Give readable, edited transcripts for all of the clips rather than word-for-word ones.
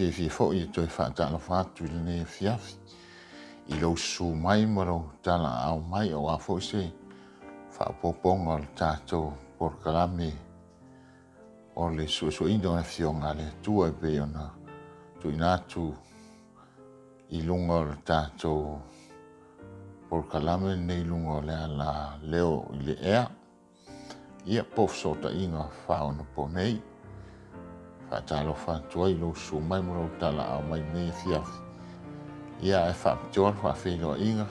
fiafia foi e toe faatalofa atu i lenei afiafi i lou susu mai ma lou talaaao mai aua foi se faaopoopoga o le tatou polokalame o le suesueina o le Afioga a le Atua e pei ona tuuina atu i luga o le tatou polokalame lenei i luga o le ala leo i le ea. Ia, po o fesootaiga faaonaponei. Faatalofa atu ai i lou susu mai ma lou talaaao mai i lenei afiafi. Ia, ae faapitoa le faafeiloaiga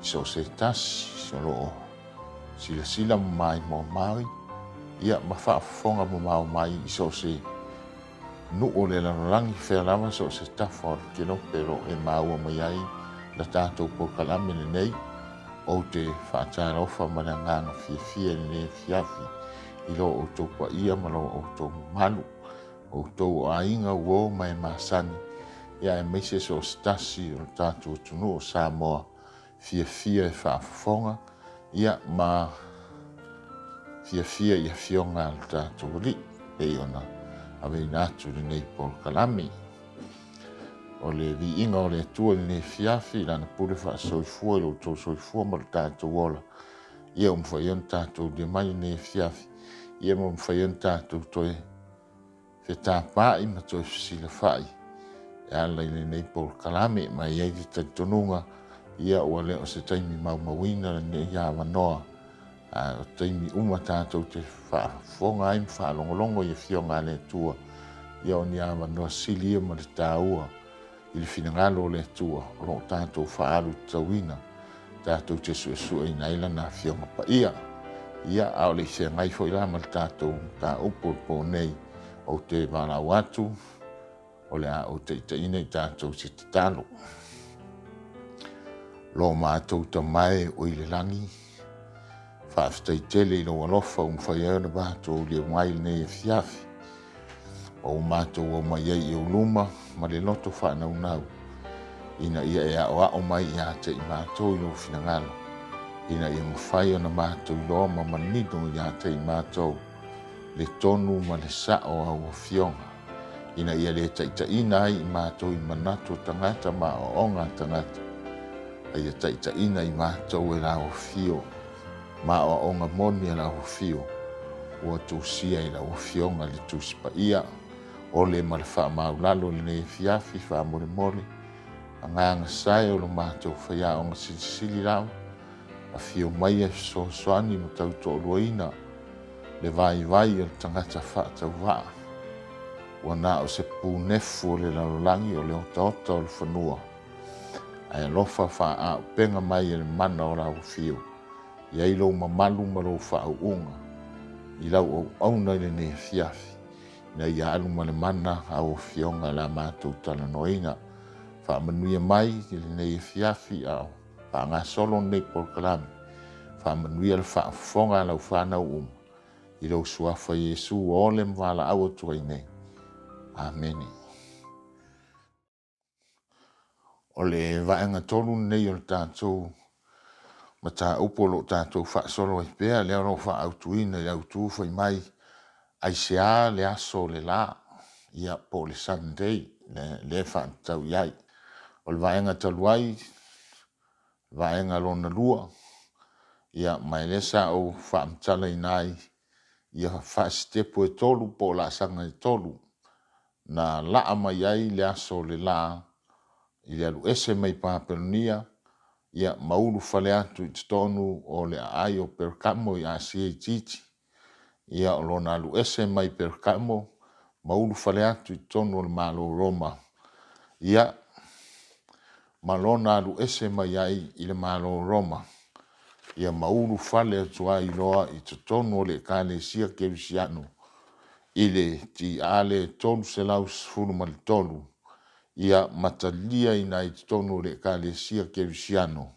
i so o se tasi o lo o silasila ma maimoa mai, ia, ma faafofoga mamao mai i so o se nuu o le lalolagi, fea lava so o se tafa o le kelope o lo o e maua mai ai le tatou polokalame lenei. Ou te faatalofa ma le agaga fiafia i lenei afiafi i lo outou paia ma lo outou mamalu, outou o aiga, uo ma e masani, ia aemaise so o se tasi o le tatou atunuu o Samoa fiafia e faafofoga, ia ma fiafia i afioga a le tatou Alii pei ona aveina atu i lenei polokalame. O le viiga o le Atua i lenei afiafi i Lana pule faasoifua i lo outou soifua ma lo tatou ola, ia ua mafai ona tatou ulia mai i lenei afiafi, ia ua mafai ona tatou toe fetapaai ma toe fesilafai e ala i lenei polokalame. Ma e i ai le talitonuga, ia ua le o se taimi maumauina lenei avanoa, a o taimi uma tatou te faafofoga ai ma faalogologo i Afioga a le Atua, ia o ni avanoa sili ia ma le taua i le finagalo o le Atua o lo o tatou faaalu tatauina tatou te suesueina ai Lana Afioga Paia. Ia, a o le i feagai foi la ma le tatou mataupu o le po nei, ou te valaau atu, o le a ou taitaiina i tatou i se tatalo. Lo matou Tama e o i le lagi, faafetai tele i lou alofa ua mafai ai ona matou liu mai i lenei afiafi, ma ua matou omai ai i ou luma ma le loto faanaunau, ina ia e aoao mai ia te i matou i lou finagalo, ina ia mafai ona matou iloa ma manino ia te i matou le tonu ma le sa'o o au afioga, ina ia le taitaiina ai i matou i manatu o tagata ma aoaoga a tagata, a ia taitaiina i matou e lau Afio ma aoaoga moni a lau Afio ua tusia i lau Afioga i le Tusi Paia. Ole ma le faamaualalo i lenei afiafi, faamolemole, Agaga sae o lo matou faiaoga silisili lava, afio mai e fesoasoani ma tautoaluaina le vaivai o le tagata faatauvaa, ua na o se punefu o le lalolagi o le otaota o le fanua, ae alofa faaauupega mai e le mana o lau afio, i ai lou mamalu ma lou faauuga i lau auauna i lenei afiafi, ina ia alu ma le mana au afioga i la matou talanoaina. Faamanuia mai i lenei afiafi a o faagasolo lenei polokalame. Faamanuia le faafofoga a lau fanau uma i lou suafa Iesu ua ole ma valaau atu ai nei. Amene. O le vaega 3 lenei o le tatou mataupu o lo o tatou faasolo ai pea, lea o lo o faaautuina i le autu fai mai, aisea le aso o le la, ia po o le Sunday, lea e faatatau i ai. O le vaega talu ai, vaega lona 2, ia ma e lea sa ou faamatalaina ai ia faasitepu e 3 po o laasaga e 3 na laa mai ai le aso o le la i le alu ese mai Papelonia, ia ma ulufale atu i totonu o le aai o Perakamo i Asia Itiiti. Ia, o lona alu ese mai Perakamo ma ulufale atu i totonu o le Malo o Roma, ia, ma lona alu ese mai ai i le Malo o Roma, ia ma ulufale atu ai loa i totonu o le Ekalesia Kerisiano i le TA lea e 313, ia ma taliaina ai i totonu o le Ekalesia Kerisiano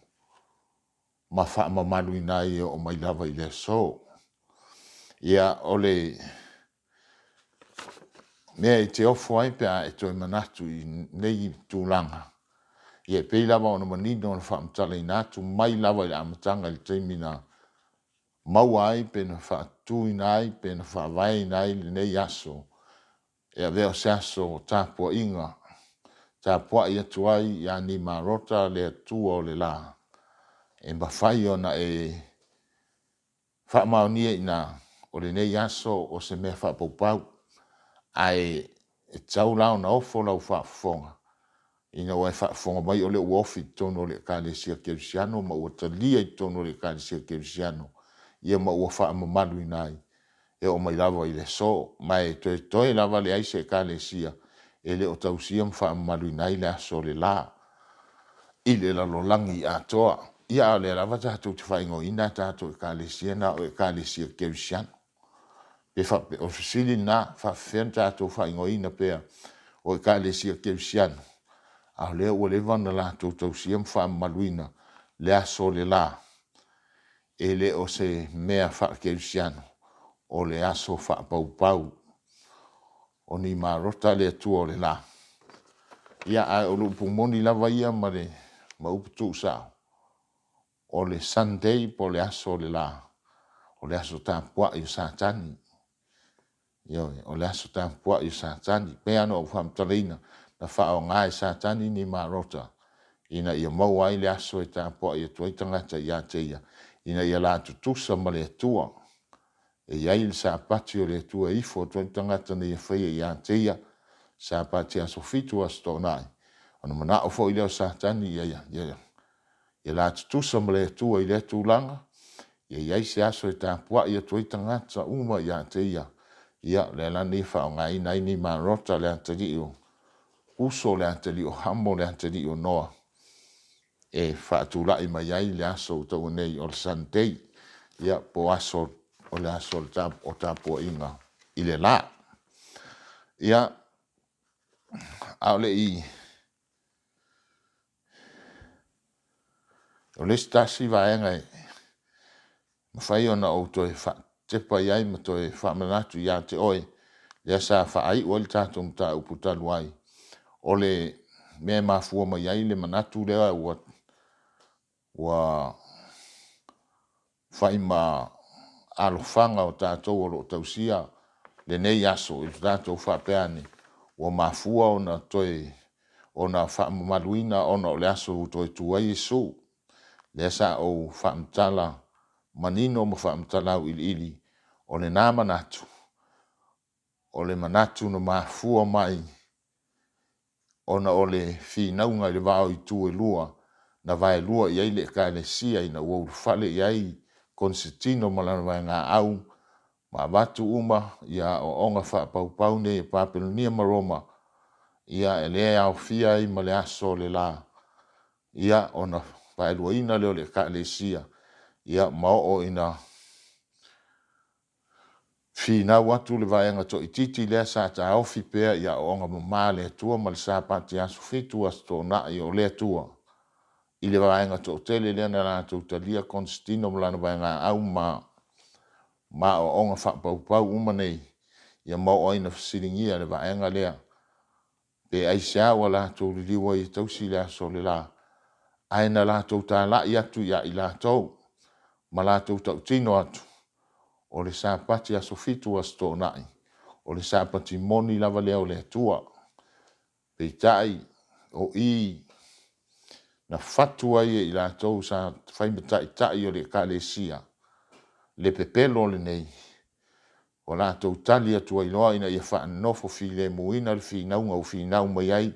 ma faamamaluina ai e oo mai lava i le aso. Ia, o le mea e te ofo ai pe a e toe manatu i nei tulaga, ia e pei lava ona manino le faamatalaina atu mai lava i le amataga i le taimi na maua ai pe na faatuina ai pe na faavaeina ai lenei aso. E avea o se aso o tapuaiga, tapuai atu ai ia Nimarota le Atua o le la, e mafai ona e faamaonia i ina o lenei aso o se mea faapaupau, ae e tatau la ona ofo lau faafofoga ina ua e faafofoga mai o lea ua ofi i totonu o le Ekalesia Kerisiano ma ua talia i totonu o le Ekalesia Kerisiano, ia ma ua faamamaluina ai e oo mai lava i le aso. Ma e toetoe lava leai se Ekalesia e le o tausia ma faamamaluina ai le aso o le la i le lalolagi atoa. Ia a o lea lava tatou te faaigoaina a tatou Ekalesia na o Ekalesia Kerisiano. Pe faapefea, o le fesili lena, e faapefea ona tatou faaigoaina pea o Ekalesia Kerisiano, a o lea ua leva ona latou tausia ma faamamaluina le aso o le la, e le o se mea faakerisiano, o le aso faapaupau o Nimarota le atua o le la. Ia, ae o le upu moni lava ia ma upu tuusao, o le Sunday po o le aso o le la, o le aso tapuai o Satani. Ioe, o le aso tapuai o Satani. E pei lava ona ou faamatalaina, na faaaoga e Satani Nimarota ina ia maua ai le aso e tapuai atu ai tagata ia te ia, ina ia la tutusa ma le Atua. E i ai le Sapati o le Atua e ifo atu ai le tagata ina ia faia ia te ia, Sapati aso Fitu, aso Toonai, ona manao foi lea o Satani ia la tutusa ma le Atua i lea tulaga, ia i ai se aso e tapuai atu ai tagata uma ia te ia, ia o lea la na ia faaaogaina ai Nimarota, le atalii o Kuso, le atalii o Hamo, le atalii o Noa, e faatulai mai ai le aso ua taua nei o le Sunday, ia po o aso o le aso o tapuaiga i le la. Ia, a o le i... O le isi tasi vaega e mafai ona ou toe faatepa i ai ma toe faamanatu ia te oe, lea sa faaiu ai le tatou mataupu talu ai, o le mea e mafua mai ai le manatu lea ua fai ma alofaga o tatou o lo o tausia lenei aso i le tatou faapea ane, ua mafua ona toe ona faamamaluina ona o le aso ua toe tu ai Iesu. Lea sa ou faamatala manino ma faamatala auiliili, o lena manatu, o le manatu na mafua mai ona o le finauga i le va o itu e lua, na vaelua i ai le Ekalesia ina ua ulufale i ai Konesetino ma lana vaegaau ma avatu uma aoaoga faapaupau nei a Papelonia ma Roma, ia lea e aofia ai ma le aso o le la, ia ona vaeluaina lea o le Ekalesia, ia ma oo ina finau atu le vaega toaitiiti lea sa taofi pea i aoaoga mama a le Atua ma le Sapati aso Fitu aso Toonai o le Atua i le vaega toatele lea na latou talia Konesetino ma lana vaegaau ma aoaoga faapaupau uma nei, ia ma oo ai ina fesiligia le vaega lea pe aisea ua latou liliu ai e tausi le aso o le la, ae na latou talai atu ia i latou ma latou tautino atu, o le Sapati aso Fitu aso Toonai, o le Sapati moni lava lea o le Atua. Peitai, o i na fatu ai e i latou sa fai ma taitai o le Ekalesia le pepelo lenei, ua latou tali atu ai loa ina ia faanofo filemuina le finauga ua finau mai ai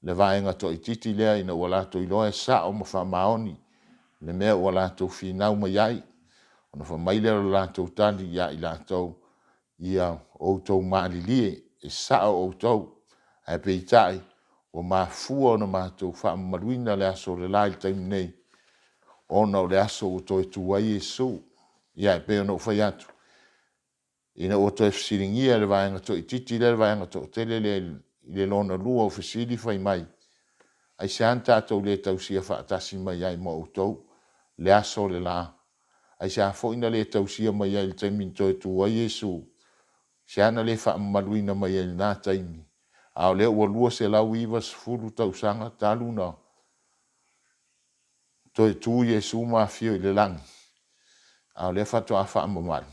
le vaega toaitiiti lea ina ua latou iloa e sao ma faamaoni le mea ua latou finau mai ai. Ona fai mai lea o le latou tali ia i latou, Ia outou malilie, e sao outou, ae peitai ua mafua ona matou faamamaluina le aso o le la i le taimi nei, ona o le aso ua toe tu ai Iesu. Ia e pei ona ou fai atu, ina ua toe fesiligia e le vaega toaitiiti lea le vaega toatele lea i le lona lua o fesili fai mai, Aisea na tatou le tausia faatasi mai ai ma outou le aso o le la? Aisea foi na le tausia mai ai i le taimi na toe tu ai Iesu? Aisea na le faamamaluina mai ai i lena taimi, a o lea ua 290 tausaga talu ona toe tu Iesu ma afio i le lagi, a o lea faatoa faamamalu?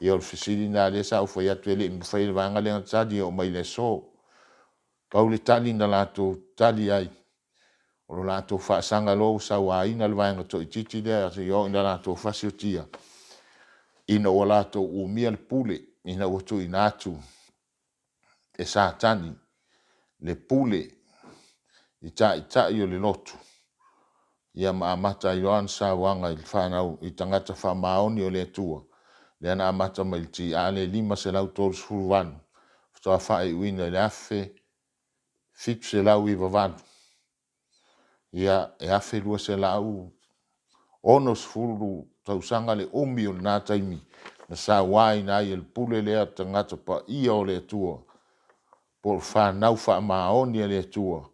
Ia o le fesili lena lea sa ou fai atu e le i mafai e le vaega lea ona tali e oo mai i le aso. Pau le tali na latou tali ai, o lo latou faasaga loa ua sauaina le vaega toaitiiti lea seia oo ina latou fasiotia, ina ua latou umia le pule ina ua tuuina atu e Satani le pule i taitai o le lotu, ia ma amata ai loa ana sauaga i le fanau i tagata faamaoni o le Atua, lea na amata mai i le TA lea i le 538 faatoa faaiuina i le 1798. Ia, e 1260 tausaga le umi o lena taimi na sauaina ai e le pule lea tagata paia o le Atua, po o fanau faamaoni a le Atua,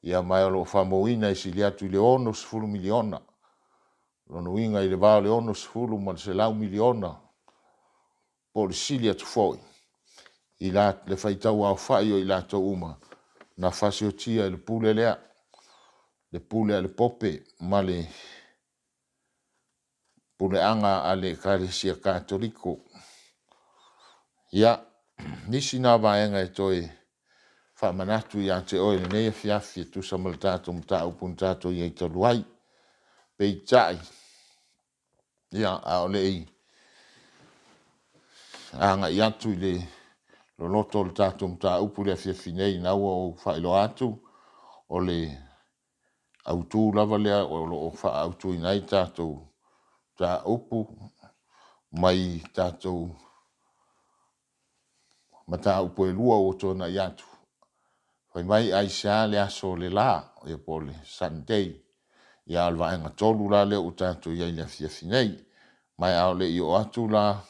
ia ma o lo o faamauina e sili atu i le 60 miliona. O lona uiga i le va o le 60 ma le 100 miliona po o le sili atu foi i le faitau aofai o i latou uma na fasiotia i le pule lea, le pule a le Pope ma le puleaga a le Ekalesia Katoliko. Ia, nisi na vaega e toe faamanatu ia te oe i lenei afiafi e tusa ma le tatou mataupu na tatou i ai talu ai. Peitai, ia, a o le i agai atu i le loloto o le tatou mataupu i le afiafi nei, o lena ua ou faailoa atu, o le autu lava lea o lo o faaautuina ai tatou mataupu mai tatou mataupu e lua ua tuanai atu. Fai mai aisea le aso o le la, ia po o le Sunday. Ia a o le vaega 3 la lea ua tatou i ai i le afiafi nei. Ma a o le i oo atu la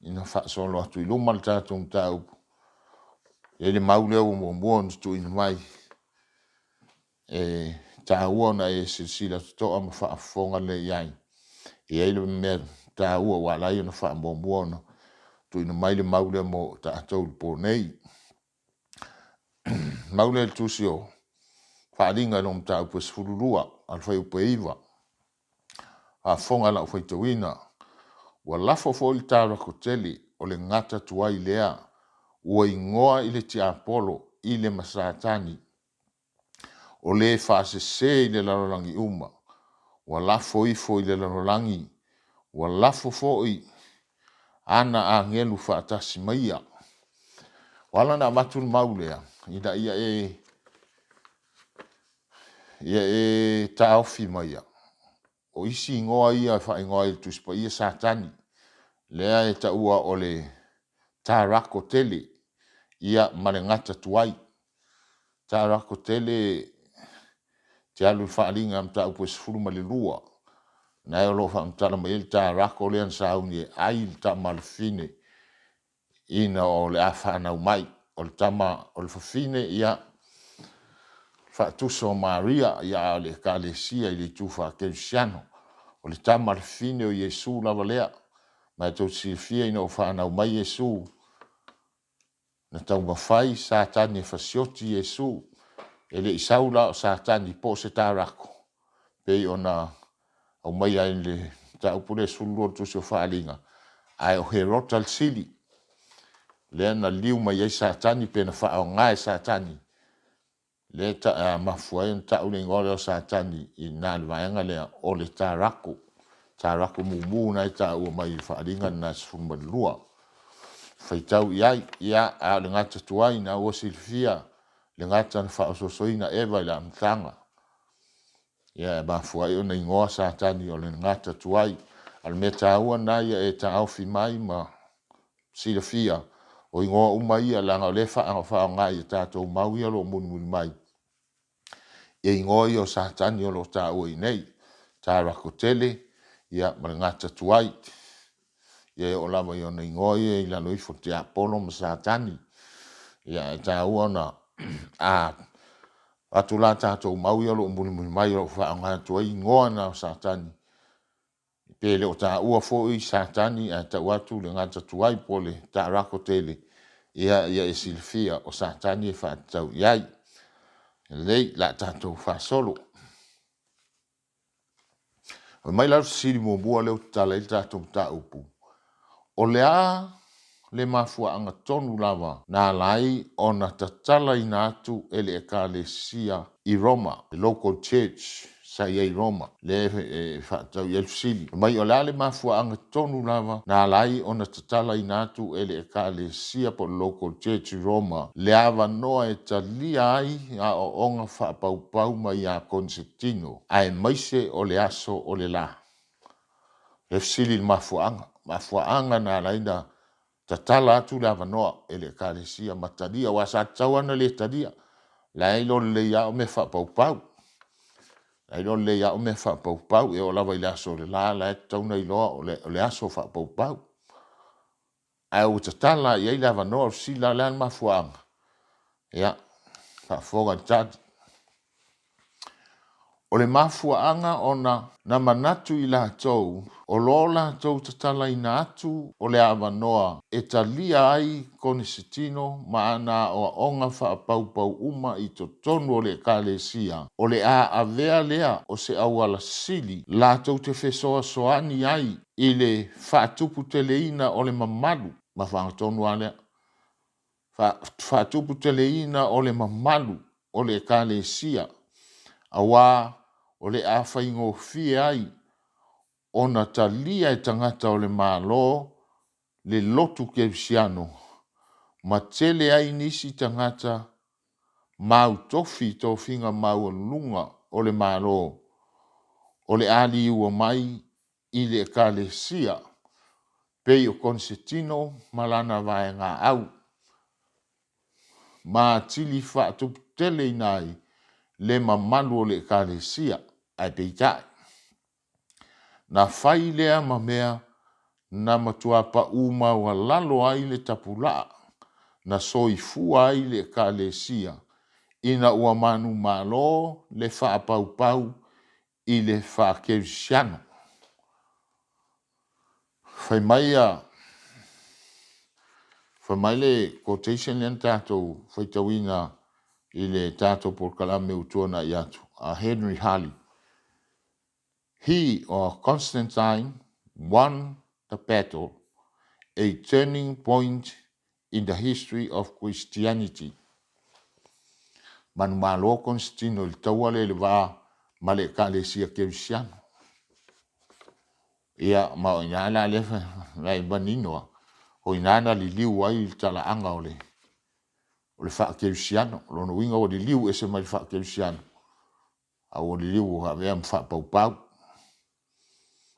ina faasolo atu i luma le tatou mataupu, e i ai le mau lea ua muamua ona tuuina mai, e taua ona e silasila totoa ma faafofoga lelei i ai. E i ai le mea taua ua ala ai ona faamuamua ona tuuina mai le mau lea mo tatou i le po nei. O le mau lea i le tusi o Faaaliga i lona mataupu e 12 a o le fuaiupu e 9. Faafofoga i lau faitauina. Ua lafo foi le taulako tele, o le gata tuai lea, ua igoa i le tiapolo i le ma Satani, o le faasese i le lalolagi uma, ua lafo ifo i le lalolagi, ua lafo foi ana agelu faatasi ma ia. Ua ala ona avatu le mau lea, ina ia e ia e taofi maia, o isi igoa ia e faaigoa ai e le Tusi Paia Satani, lea e taua o le tarako tele, ia ma le gata tuai. Tarako tele te alu i le faaaliga mataupu e 12, na o lo o faamatala mai ai le tarako lea na sauni e ai le tama a le fafine ina o le a fanau mai. O le tama o le fafine, ia, faatusa o Maria, ia a o le Ekalesia i le itu faakerisiano. O le tama a le fafine o Iesu lava lea. Ma e tou te silafia ina ua fanau mai Iesu, na taumafai Satani e fasioti Iesu. E le i sau la o Satani po o se tarako, pei ona aumaia i le mataupu lea e 12 o le Tusi o Faaaliga, ae o Herota le sili, lea na liliu mai ai Satani pe na faaaoga e Satani, lea e mafua ai ona tau le igoa lea o Satani i ina i le vaega lea, o le tarako, tarako mumu lena e taua mai i le faaaliga lena e 12. Faitau i ai, ia, a o le gata tuai, na ua silafia le gata na faaosoosoina Eva i le amataga. Ia e mafua ai ona igoa Satani o le gata tuai. A o le mea taua lena ia e taofi mai ma silafia, o igoa uma ia, leaga o lea e faaaoga i a tatou mau ia o lo o mulimuli mai, e igoa ia o Satani o lo o taua i inei, tarako tele, ia ma le gata tuai. Ia e oo lava i ona igoa ia i lalo ifo, tiapolo ma Satani. Ia ae taua ona a avatu la tatou mau ia o lo o mulimuli mai o lo o faaaoga atu ai igoa na o Satani, pe le o taua foi Satani ae tau atu le gata tuai po o le tarako tele, ia e silafia o Satani e faatatau i ai. Lelei, o le a tatou faasolo. Fai mai la le fesili muamua lea ua tatala ai le tatou mataupu, O le a le mafuaaga tonu lava na ala ai ona tatalaina atu e le Ekalesia i Roma, le local church sa i ai i Roma, lea e faatatau i ai le fesili. Fai mai, o le a le mafuaaga tonu lava na ala ai ona tatalaina atu e le Ekalesia po o le local church i Roma le avanoa e talia ai aoaoga faapaupau mai ia Konesetino aemaise o le aso o le la? Le fesili i le mafuaaga, mafuaaga na ala ai ona tatala atu le avanoa e le Ekalesia ma talia, aua sa tatau lava ona le talia, la e iloa lelei lava o mea faapaupau. La e iloa lelei lava o mea faapaupau, e oo lava i le aso o le la, la e tatau ona iloa o le aso faapaupau. Ae ua tatala lava i ai le avanoa. O le fesili la, o le a le mafuaaga? Ia, faafofoga i le tali. O le mafuaaga ona na manatu i latou o lo latou tatalaina atu o le avanoa e talia ai Konesetino ma ana aoaoga faapaupau uma i totonu o le Ekalesia, o le a avea lea o se auala sili latou te fesoasoani ai i le faatuputeleina o le mamalu, mafuaaga tonu lava lea, faatuputeleina o le mamalu o le Ekalesia, aua o le a faigofie ai ona talia e tagata o le Malo le lotu kerisiano ma tele ai nisi tagata mautofi i tofiga maualuluga o le Malo o le a liua mai i le Ekalesia pei o Konesetino ma lana vaegaau ma atili faatuputeleina ai le mamalu o le Ekalesia. Ae peitai, na fai lea ma mea na matua pau maualalo ai le tapulaa na soifua ai le Ekalesia ina ua manumalo le faapaupau i le faakerisiano. Fai mai a, fai mai le quotation lea na tatou faitauina i le tatou polokalame ua tuanai atu a Henry Harley. He or Constantine won the battle, a turning point in the history of Christianity. Manumalo Konestino i le taua lea i le va ma le Ekalesia Kerisiano. Ia, ma o i ina la lea e manino lava, o i ina na liliu ai le talaaga o le faakerisiano. O lona uiga ua liliu ese mai le faakerisiano, a ua liliu ua avea ma faapaupau.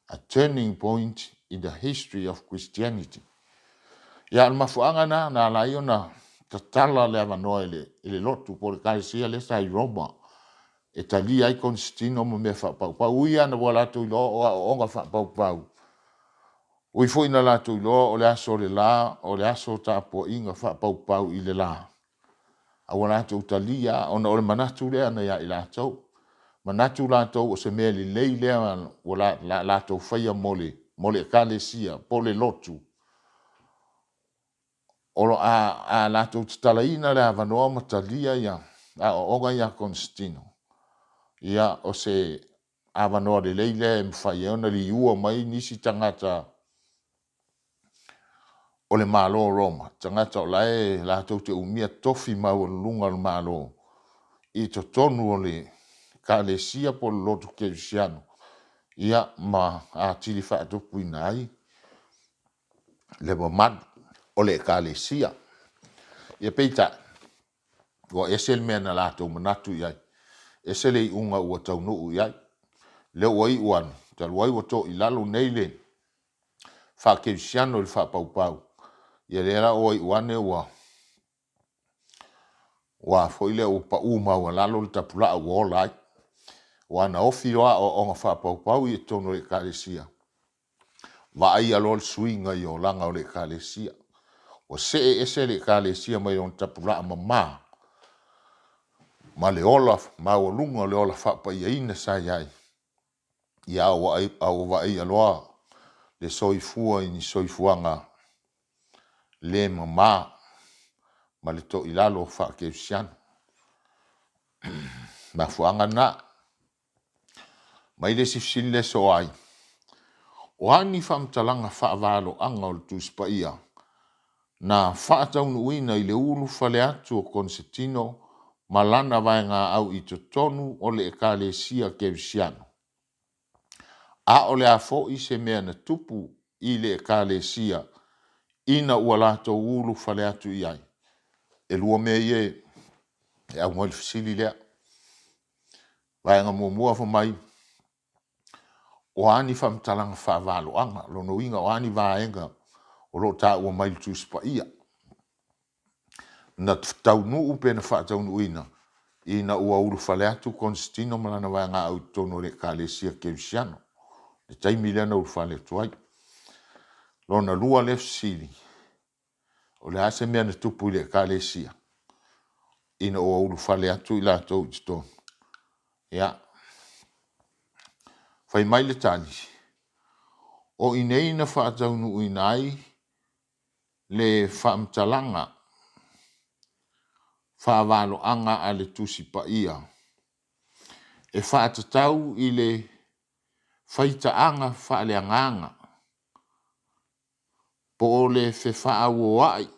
A turning point in the history of Christianity. Ia, o le mafuaaga lena na ala ai ona tatala le avanoa i le lotu po o le ekalesia lea sa i Roma e talia ai Konesitino ma mea faapaupau. Ui lava ina ua latou iloa o aoaoga faapaupau, ui foi ina latou iloa o le aso o le la o le aso o tapuaiga faapaupau i le la, a ua latou talia lava ona o le manatu lea na ia i latou. Manatu latou o se mea lelei lea ua latou faia mo le Ekalesia po o le lotu, a latou tatalaina le avanoa ma talia aoaoga ia a Konesitino, ia, o se avanoa lelei lea e mafai ai ona liua mai nisi tagata o le Malo o Roma, tagata o la e latou te umia tofi maualuluga o le Malo i totonu o le Ekalesia po o le lotu kerisiano, ia, ma atili faatupuina ai le mamalu o le Ekalesia. Ia peitai, ua ese le mea na latou manatu i ai, ese le iuga ua taunuu i ai. Lea ua iu ane, talu ai ua toilalo nei le faakerisiano i le faapaupau, ia lea la ua iu ane ua a foi lea ua pau maualalo le tapulaa ua ola ai. Aua na ofi loa aoaoga faapaupau ia i totonu o le Ekalesia, vaaia loa le suiga i olaga o le Ekalesia. Ua see ese le Ekalesia mai ona tapulaa mama ma le ola maualuga o le ola faapaiaina sa i ai, ia a ua vaaia loa le soifua i ni soifuaga le mama ma le toilalo faakerisiano. Mafuaaga lena. Aumai le isi fesili lea sosoo ai. O a ni faamatalaga faavaloaga o le Tusi Paia na faataunuuina i le ulufale atu o Konisetino ma lana vaegaau i totonu o le Ekalesia Kerisiano? A o le a foi se mea na tupu i le Ekalesia ina ua latou ulufale atu i ai? E lua mea ia e auai le fesili lea. Vaega muamua fai mai, o a ni faamatalaga faavaloaga, lona uiga o a ni vaega o lo o taua mai i le Tusi Paia na taunuu pe na faataunuuina ina ua ulufale atu Konesitino ma lana vaegaau i totonu o le Ekalesia Kerisiano, le taimi lea na ulufale atu ai. Lona lua lea fesili, o le a se mea na tupu i le Ekalesia ina ua ulufale atu i latou i totonu? Ia, fai mai le tali, o i inei na faataunuuina ai le faamatalaga faavaloaga a le Tusi Paia e faatatau i le faitaaga faaleagaga po o le fefaauoai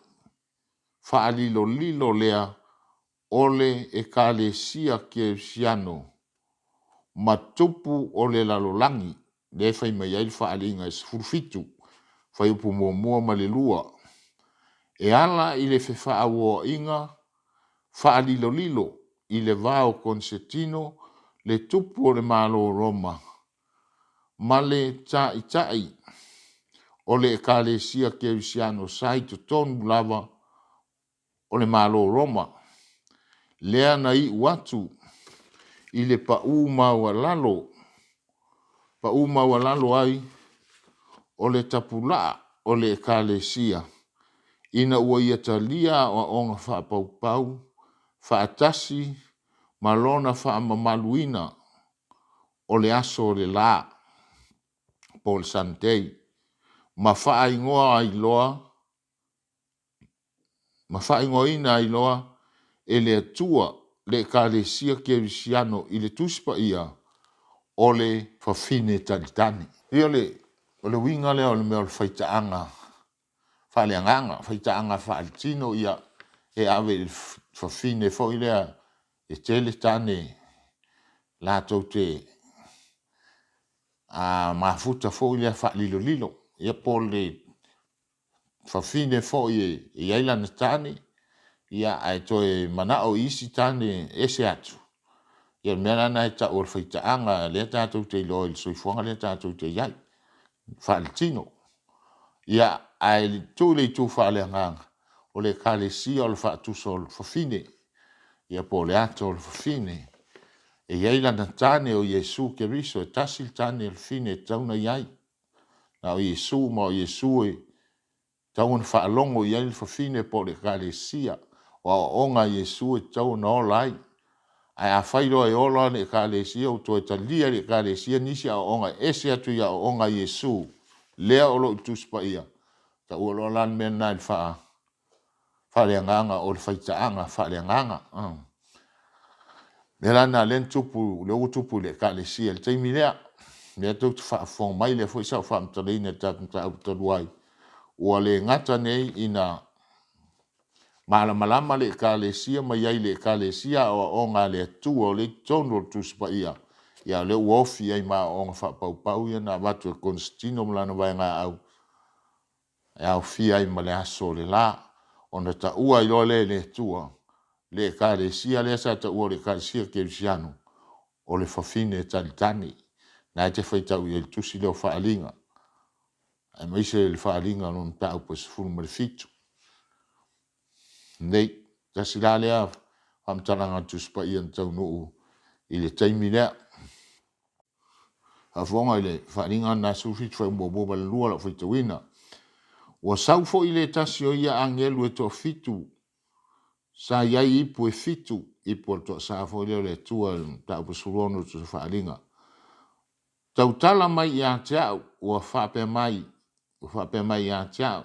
faalilolilo lea o le Ekalesia Kerisiano ma tupu o le lalolagi, lea e fai mai ai le faaaliga e 17, fuaiupu 1 ma le 2, e ala i le fefaauoaiga faalilolilo i le va o Konesetino le tupu o le Malo o Roma ma le Taitai o le Ekalesia Kerisiano sa i totonu lava o le Malo o Roma, lea na iu atu i le pau maualalo, pau maualalo ai o le tapulaa o le Ekalesia ina ua ia talia aoaoga faapaupau faatasi ma lona faamamaluina o le aso o le la po o le Sunday ma faaigoa ai loa ma faaigoaina ai loa e le Atua le Ekalesia Kerisiano i le Tusi Paia o le fafine talitane. Ia o le uiga lea o le mea o le faitaaga faaleagaga, faitaaga faaletino ia e ave i le fafine foi lea e tele tane latou te mafuta foi lea faalilolilo, ia po o le fafine foi e i ai lana tane, ia ae toe manao i isi tane ese atu, ia o le mea la lena e tau o le faitaaga lea tatou te iloa i le soifuaga lea tatou te i ai, faaletino. Ia, ae tuu i le itu faaleagaga, o le Ekalesia o le faatusa o le fafine, ia po o le ata o le fafine. E i ai lana tane o Iesu Keriso, e tasi le tane o le fafine e tatau ona i ai, na o Iesu, ma o Iesu e tatau ona faalogo i ai le fafine po o le Ekalesia. O aoaoga a Iesu e tatau ona ola ai. Ae afai loa e ola le Ekalesia ua toe talia e le Ekalesia nisi aoaoga e ese atu i aoaoga a Iesu lea o lo o i le Tusi Paia, taua loa la le mea lena i le faaleagaga o le faitaaga faaleagaga. O le mea la lena lea na tupu, lea ua tupu i le Ekalesia i le taimi lea. Lea tou te faafofoga mai, lea foi sa ou faamatalaina i le tatou mataupu talu ai, ua le gata nei ina malamalama le Ekalesia ma i ai i le Ekalesia aoaoga a le Atua o lea e i totonu o le Tusi Paia, a o lea ua ofi ai ma aoaoga faapaupau ia na avatu e Konesitino ma lana vaegaau e aofia ai ma le aso o le la, ona taua ai loa lea e le Atua le Ekalesia lea sa taua o le Ekalesia Kerisiano, o le fafine talitane. Na e te faitau i ai i le tusi lea o Faaaliga, aemaise le Faaaliga lona mataupu e 17. Nei, tasi la lea faamatalaga o le Tusi Paia na taunuu i le taimi lea. Faafofoga i le faaaliga lena 17 fuaiupu 1 ma le 2 lau faitauina. Ua sau foi le tasi o ia agelu e toafitu sa i ai ipu e fitu, ipu o le toasa foi lea o le Atua i le mataupu 16 o le Tusi Faaaliga. Tautala mai ia te au, ua faapea mai, ua faapea mai ia te au,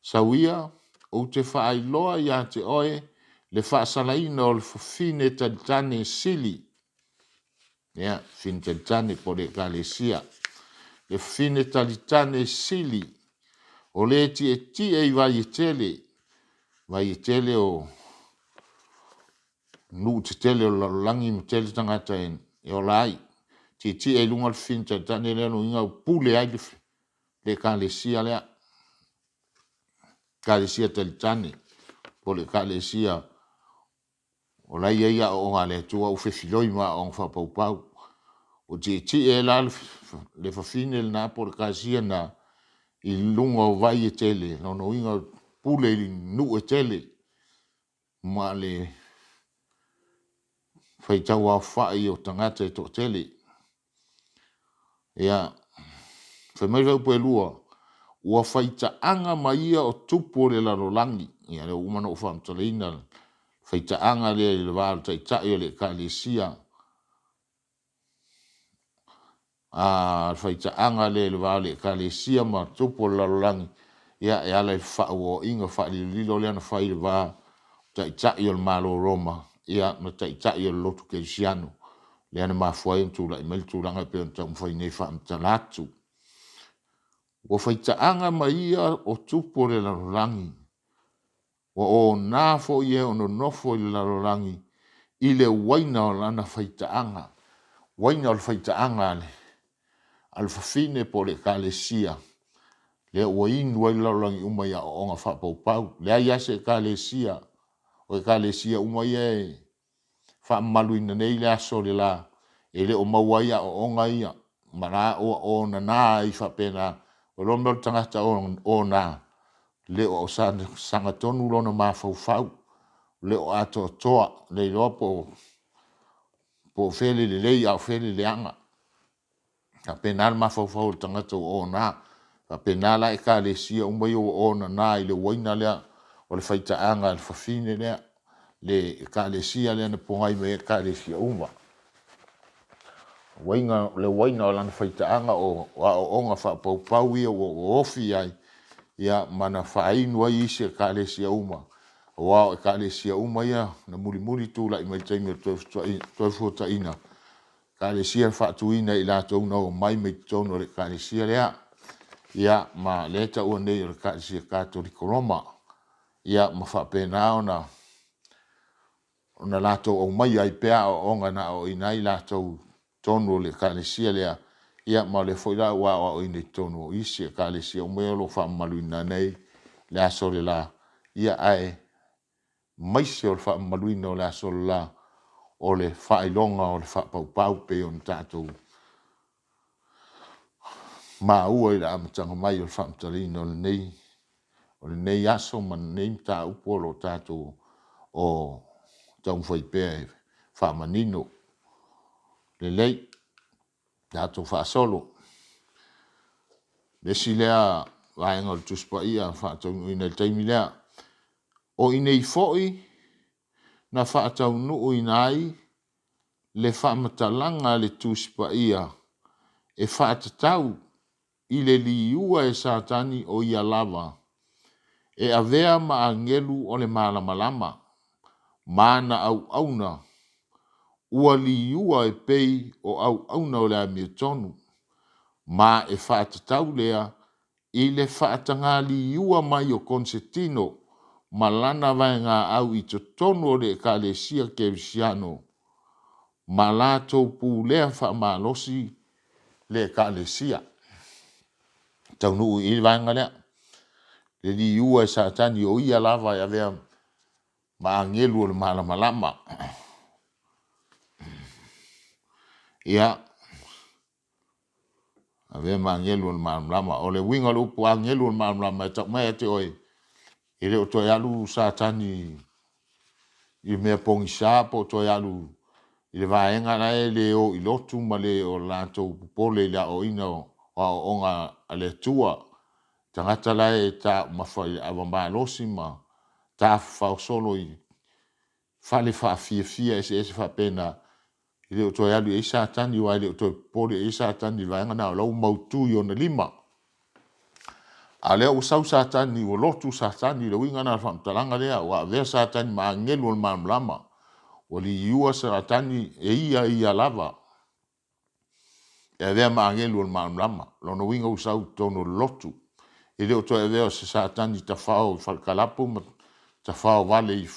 Sau ia, ou te faailoa ia te oe le faasalaina o le fafine talitane sili, ia, fafine talitane po o le Ekalesia. Le fafine talitane sili, o le tietie i vai e tele, vai e tele o nuu tetele o le lalolagi ma tele tagata e ola ai. Tietie i luga le fafine talitane lea lona uiga ua pule ai le ekalesia lea, ekalesia talitane po o le ekalesia o la e i ai aoaoga a le Atua ua fefiloi ma aoaoga faapaupau. Ua tietie ai la le fafine lena po o le ekalesia lena i luga o vai e tele, lona uiga e pule i nuu e tele ma le faitau aofai o tagata e toatele. Ia, fai mai le fuaiupu e 2, ua faitaaga ma ia o tupu o le lalolagi. Ia lea ua uma ona ou faamatalaina le faitaaga lea i le va o le taitai o le Ekalesia, le faitaaga lea i le va o le Ekalesia ma tupu o le lalolagi, ia e ala i fefa'auoaiga faalilolilo lea na fai i le va o Taitai o le Malo o Roma ma Taitai o le lotu Kerisiano, lea na mafua ai ona tulai mai le tulaga e pei ona taumafai nei e faamatala atu. Ua faitaaga ma ia o tupu o le lalolagi, ua ona foi e o nonofo i le lalolagi i le uaina o lana faitaaga. Uaina o le faitaaga a le fafine po o le Ekalesia lea ua inu ai le lalolagi uma i aoaoga faapaupau. Leai lava se Ekalesia, o Ekalesia uma ia e faamamaluina nei le aso o le la, e le o maua ai aoaoga ia, ma la ua onana ai faapena. Ua iloa le mea o le tagata ona, le o sagatonu lona mafaufau, le o atoatoa, le iloa po o fea le lelei a o fea le leaga. E faapena le mafaufau o le tagata ua ona. E faapena la Ekalesia uma ia ua onana i le uaina lea o le faitaaga a le fafine lea, le Ekalesia lea na pogai mai ai Ekalesia uma. O le uaina o lana faitaaga o aoaoga faapaupau ia ua ofi ai ma na faainu ai isi Ekalesia uma, aua o Ekalesia uma ia na mulimuli tulai mai i le taimi o le Toefuataiga, Ekalesia na faatuina e i latou na omai mai totonu o le Ekalesia lea, ia ma o lea e taua nei o le Ekalesia Katoliko Roma, ia ma faapena ona latou aumaia ai pea aoaoga na aoaoina ai latou i totonu o le Ekalesia lea, ia ma o lea foi la ua aoaoina i totonu o isi Ekalesia uma ia o lo o faamamaluina nei le aso o le la, ia aemaise o le faamamaluina o le aso o le la, o le faailoga o le faapaupau pei ona tatou maua i le amataga mai o le faamatalaina o lenei aso ma lenei mataupu o lo o tatou taumafai pea e faamanino. Lelei, tatou faasolo. O le isi lea vaega o le Tusi Paia e faataunuuina i le taimi lea. O i inei foi na faataunuuina ai le faamatalaga a le Tusi Paia e faatatau i le liua e Satani o ia lava e avea ma agelu o le malamalama ma ana auauna ua liua e pei o auauna o le amiotonu, ma e faatatau lea i le faatagaliua mai o Konisetino ma lana vaegaau i totonu o le Ekalesia Kerisiano ma latou pulea faamalosi le Ekalesia. E taunuu i i le vaega lea, le liua e Satani o ia lava e avea ma agelu o le malamalama. Ia, avea ma agelu o le malamalama. O le uiga o le upu agelu o le malamalama e tau mai ia te oe, e le o toe alu Satani i mea pogisa po o toe alu i le vaega la e le o i lotu ma le o latou popole i le aoaoina o aoaoga a le Atua. Tagata la e taumafa i le ava malosi ma tafafao solo i fale faafiafia eseese faapena, e le o toe alu i ai Satani aua e le o toe popole i ai Satani i le vaega lena o la ua mautu i ona lima. A o lea ua sau Satani ua lotu Satani, o le uiga lena o le faamatalaga lea, ua avea Satani ma agelu o le malamalama, ua liua Satani e ia ia lava. E avea ma agelu o le malamalama. O lona uiga ua sau i totonu o le lotu. E le o toe avea o se Satani tafao i falekalapu ma tafao vale i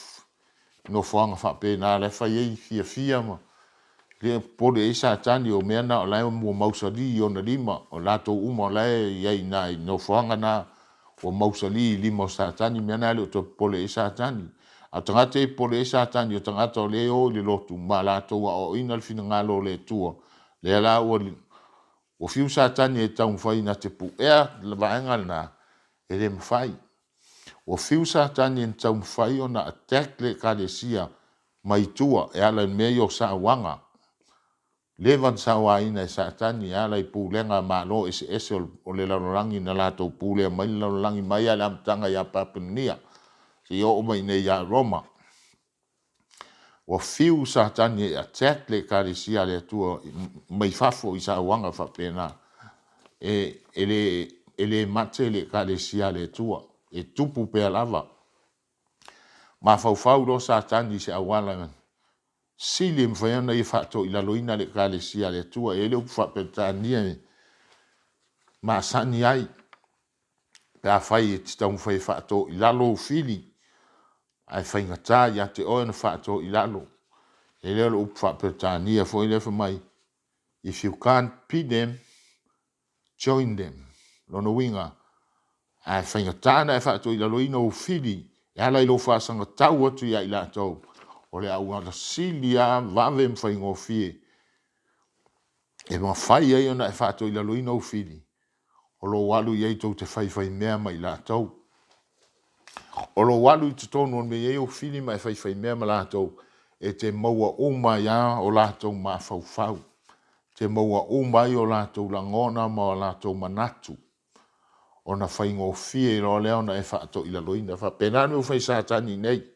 nofoaga faapena la e fai ai fiafia ma le popole i ai Satani, o mea na o la e ua mausali i ona lima, o latou uma o la e i ai i ina i nofoaga na ua mausali i lima o Satani, mea na e le o toe popole i ai Satani. A o tagata ia e popole i ai Satani, o tagata o lea e o i le lotu ma latou aoaoina le finagalo o le Atua, lea la ua fiu Satani e taumafai na te puea le vaega lena, e le mafai. Ua fiu Satani e taumafai ona attack le Ekalesia mai tua e ala i mea ia o sauaga. Leva ona sauaina e Satani e ala i pulega a Malo eseese o le lalolagi na latou pulea mai le lalolagi mai lava i le amataga ia Papelonia seia oo mai i inei ia Roma. Ua fiu Satani e attack le Ekalesia a le Atua mai fafo i sauaga faapena. E le mate le Ekalesia a le Atua, e tupu pea lava. Mafaufau loa Satani i se auala sili e mafai ona ia faatoilaloina le Ekalesia a le Atua. E i ai le upu faa-Peretania e masani ai, pe afai e te taumafai e faatoilalo ou fili, ae faigata ia te oe ona faatoilalo. E le o le upu faa-Peretania foi lea fai mai, if you can't beat them, join them. Lona uiga, a faigata ona e faatoilaloina ou fili e ala i lou faasagatau atu ia i latou, o le auala sili lava vave ma faigofie e mafai ai ona e faatoilaloina ou fili, o lou alu i ai tou te faifaimea ma i latou. O lou alu i totonu o le mea e i ai ou fili ma e faifaimea ma latou, e te maua uma ai lava o latou mafaufau, e te maua uma ai o latou lagona ma o latou manatu, ona faigofie loa lea ona e faatoilaloina. E faapena le mea ua fai e Satani nei.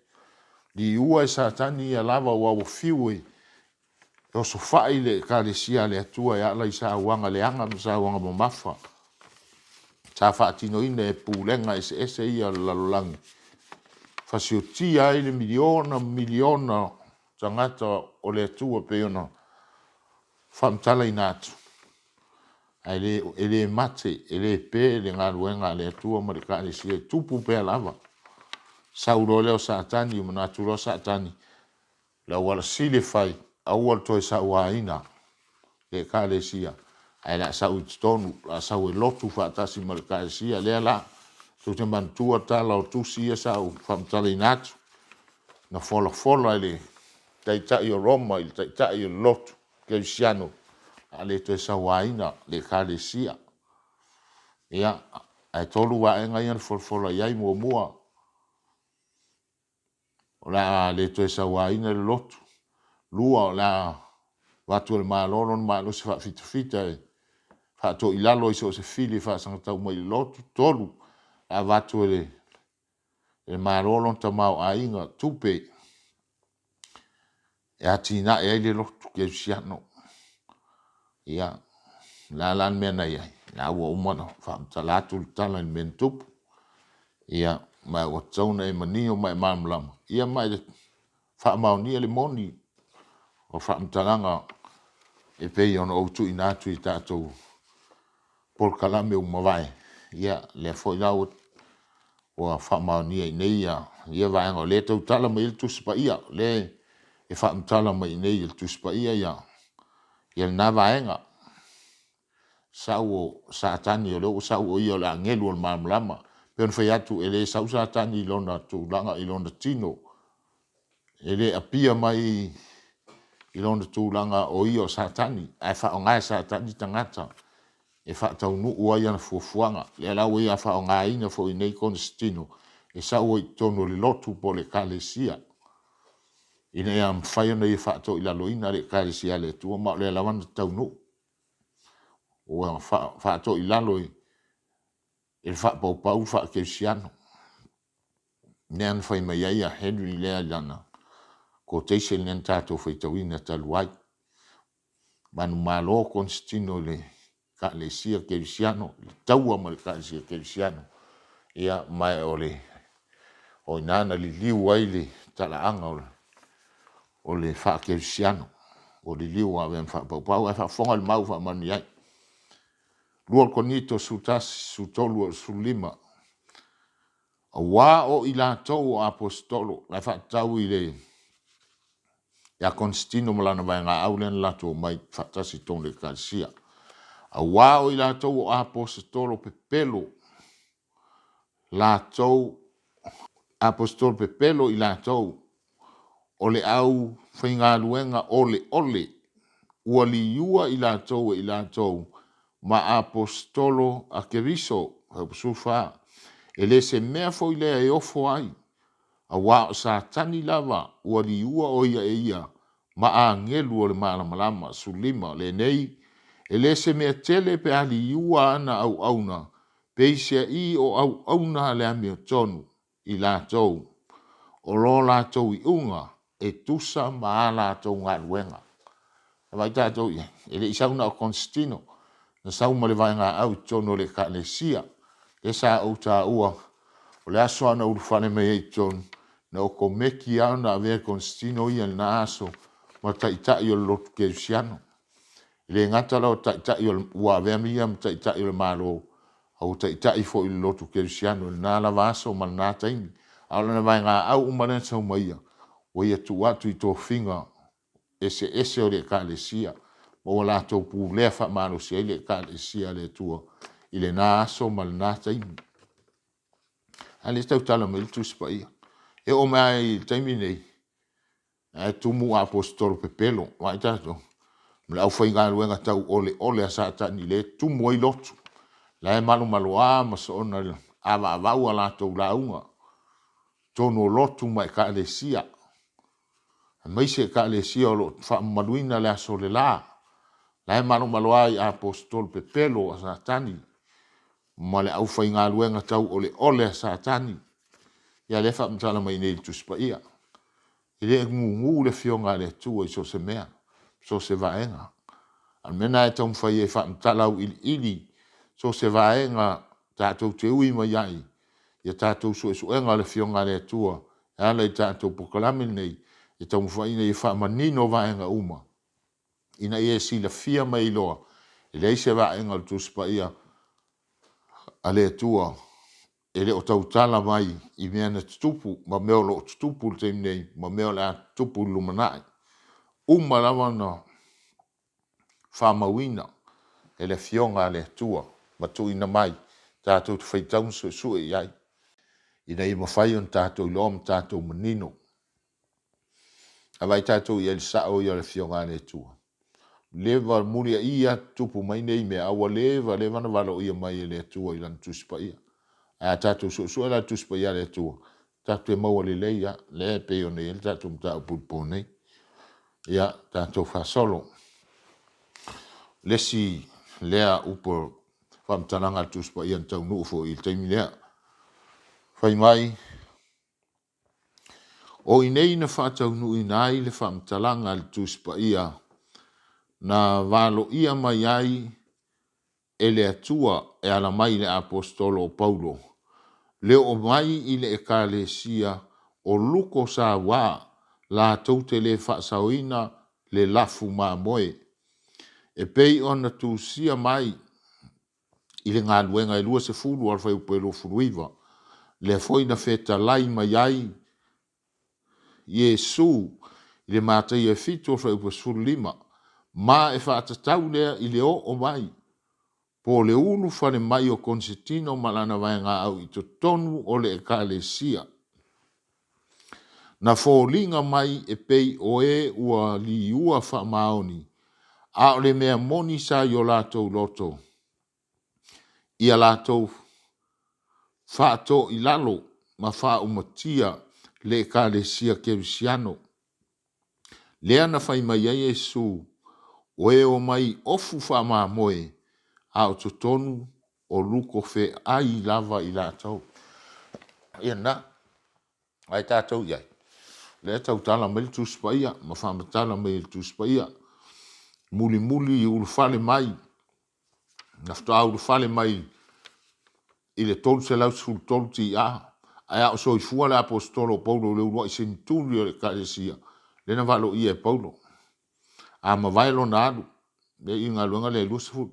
Liua e Satani ia lava aua ua fiu e osofai le Ekalesia a le Atua e ala i sauaga leaga ma sauaga mamafa sa faatinoina e pulega eseese ia o le lalolagi, fasiotia ai le miliona ma miliona o tagata o le Atua pei ona faamatalaina atu, ae e le mate, e le pe le galuega a le Atua ma le Ekalesia, e tupu pea lava. Sau loa lea o Satani, manatu loa Satani, o le auala sili e fai, aua le toe sauaina le Ekalesia, ae o le a sau i totonu, o le a sau e lotu faatasi ma le Ekalesia. Lea la, tou te manatua tala o tusi ia sa ou faamatalaina atu, na folafola e le taitai o Roma i le taitai o le lotu kerisiano, o le a le toe sauaina le Ekalesia. Ia, ae 3 vaega ia na folafola i ai. Muamua, o le a le toe sauaina le lotu. 2, o le a avatu e le Malo lona malosi faafitafita e faatoilalo ai so o se fili e faasagatau mai i le lotu. 3, o le a avatu e le Malo lona tamaoaiga, tupe e atinae ai le lotu kerisiano. Ia, o le a la le mea na i ai? O la ua uma ona faamatala atu le tala i le mea na tupu. Ia, ma ua tatau ona e manino ma e malamalama, ia ma e faamaonia le moni o faamatalaga e pei ona ou tuuina atu i tatou polokalame ua mavae. Ia, lea foi la ua faamaonia i inei ia vaega o lea e tautala mai ai le Tusi Paia, o lea e faamatala mai i inei e le Tusi Paia lena vaega. Sau o Satani, o lea ua sau o ia o le agelu o le malamalama. E pei ona fai atu, e le sau Satani i lona tulaga i lona tino, e le appear mai i lona tulaga o ia o Satani, ae faaaoga e Satani tagata e faataunuu ai ana fuafuaga. O lea la ua ia faaaogaina foi nei Konesitino e sau ai i totonu o le lotu po o le Ekalesia, ina ia mafai ona ia faatoilaloina le Ekalesia a le Atua, ma o lea lava na taunuu. Ua faatoilalo e le faapaupau le faakerisiano, lea na fai mai ai Henry lea i lana quotation lea na tatou faitauina talu ai. Manumalo Konesitino i le Ekalesia Kerisiano, i le taua ma le Ekalesia Kerisiano, ia ma o i ina na liliu ai le talaaga o le faakerisiano, ua liliu ua avea ma faapaupau. Ae faafofoga le mau faamanuia ai. 2 Korinito 11, 13 e 15. Auā o i latou o aposetolo, la e faatatau i le ia Konestino ma lana vaegaau lea na latou omai faatasi i totonu o le Ekalesia. Auā o i latou o aposetolo pepelo, latou aposetolo pepelo i latou o le aufaigaluega oleole, ua liua i latou e i latou ma aposetolo a Keriso. 14. E le se mea foi lea e ofo ai, auā o Satani lava ua liua o ia e ia ma agelu o le malamalama. 15. Lenei, e le se mea tele pe a liua ana auauna, peiseai o auauna a le amiotonu i latou, o lo latou iuga e tusa ma a latou galuega. E vaai tatou i ai, e le i sau na o Konestino, na sau ma le vaegaau i totonu o le Ekalesia. Lea sa ou taua, o le aso lava na ulufale mai ai i totonu, na okomeki lava ona avea Konestino ia i lena aso ma taitai o le lotu kerisiano. E le gata la o taitai o le, ua avea ia ma taitai o le Malo, a ua taitai foi i le lotu kerisiano i lena lava aso ma lena taimi. A o lana vaegaau uma lea na sau ma ia, ua ia tuu atu i tofiga eseese o le Ekalesia, ma ua latou pulea faamalosi ai le Ekalesia a le Atua i lena aso ma lena taimi. A lea e tautala mai ai le Tusi Paia. E oo mai lava i le taimi lenei, ae tumu aposetolo pepelo, vaai tatou, ma le aufaigaluega tauoleole a Satani lea e tumu ai lotu, la e malomaloa ma soona avaavau a latou lauga i totonu o lotu ma ekalesia, aemaise ekalesia o lo o faamamaluina le aso o le la, la e malomaloa i aposetolo pepelo a Satani ma le aufaigaluega tauoleole a Satani. Ia lea e faamatala mai i inei i le Tusi Paia. E le gugu le Afioga a le Atua i so o se mea, so o se vaega. A o le mea lena e taumafai ai e faamatala auiliili so o se vaega tatou te ui mai ai i a tatou suesuega o le Afioga a le Atua e ala i le tatou polokalame lenei, e taumafai ina ia faamanino vaega uma ina ia e silafia ma e iloa e leai se vaega o le Tusi Paia a le Atua e le o tautala mai i mea na tutupu ma mea o lo o tutupu i le taimi nei ma mea o le a tutupu i le lumanai. Uma lava ona faamauina e le Afioga a le Atua ma tuuina mai tatou te faitau ma suesue i ai ina ia mafai ona tatou iloa ma tatou manino. A vaai tatou i ai i le sao ia o le Afioga a le Atua. Leva muliai lava tutupu mai nei mea, a ua leva leva ona valoia mai e le Atua i Lana Tusi Paia. Ae a tatou suesue la le Tusi Paia a le Atua, tatou te maua lelei lava, lea e pei ona i ai le tatou mataupu i le po nei. Ia, tatou faasolo. Le isi lea upu o faamatalaga a le Tusi Paia na taunuu foi i le taimi lea. Fai mai, O i inei na faataunuuina ai le faamatalaga a le Tusi Paia na valoia mai ai e le Atua e ala mai i le Aposetolo o Paulo, le oo mai i le Ekalesia o luko sauā latou te le faasaoina le lafu mamoe, e pei ona tusia mai i le Galuega e 20 a le fuaiupu e 29, lea foi na fetalai mai ai Iesu i le Mataia e 7 o le fuaiupu e 15, ma e faatatau lea i le oo mai po o le ulufale mai o Konisetino ma lana vaegaau i totonu o le Ekalesia. Na foliga mai e pei o e ua liua faamaoni, a o le mea moni sa i o latou loto, ia latou faatoilalo ma faaumatia le Ekalesia Kerisiano. Lea na fai mai ai Iesu, O e omai ofu faamamoe, a o totonu o luko feai lava i latou. Ia lena, ai tatou i ai, lea e tautala mai le Tusi Paia ma faamatala mai e le Tusi Paia, mulimuli ulufale mai, na faatoa ulufale mai i le 313 TA, ae a o soifua le Aposetolo o Paulo i le uluai seneturi o le Ekalesia, lea na valoia e Paulo. A mavae lona alu, lea i i galuega lea e 20.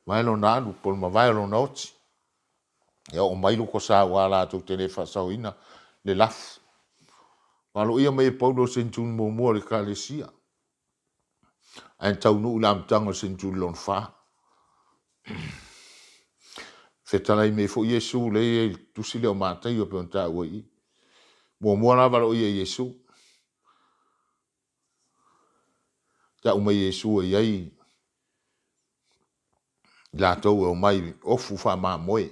Mavae lona alu po o le mavae o lona oti. Ia oo mai loko saua latou te le faasaoina le lafu. Valoia mai e Paulo i le seneturi muamua o le Ekalesia, ae na taunuu i le amataga o le seneturi lona fa. Fetalai mai foi Iesu lea e i ai i le tusi lea o Mataio e pei ona taua i i. Muamua la valoia e Iesu. Tau mai e Iesu e i ai i latou e omai ofu faamamoe,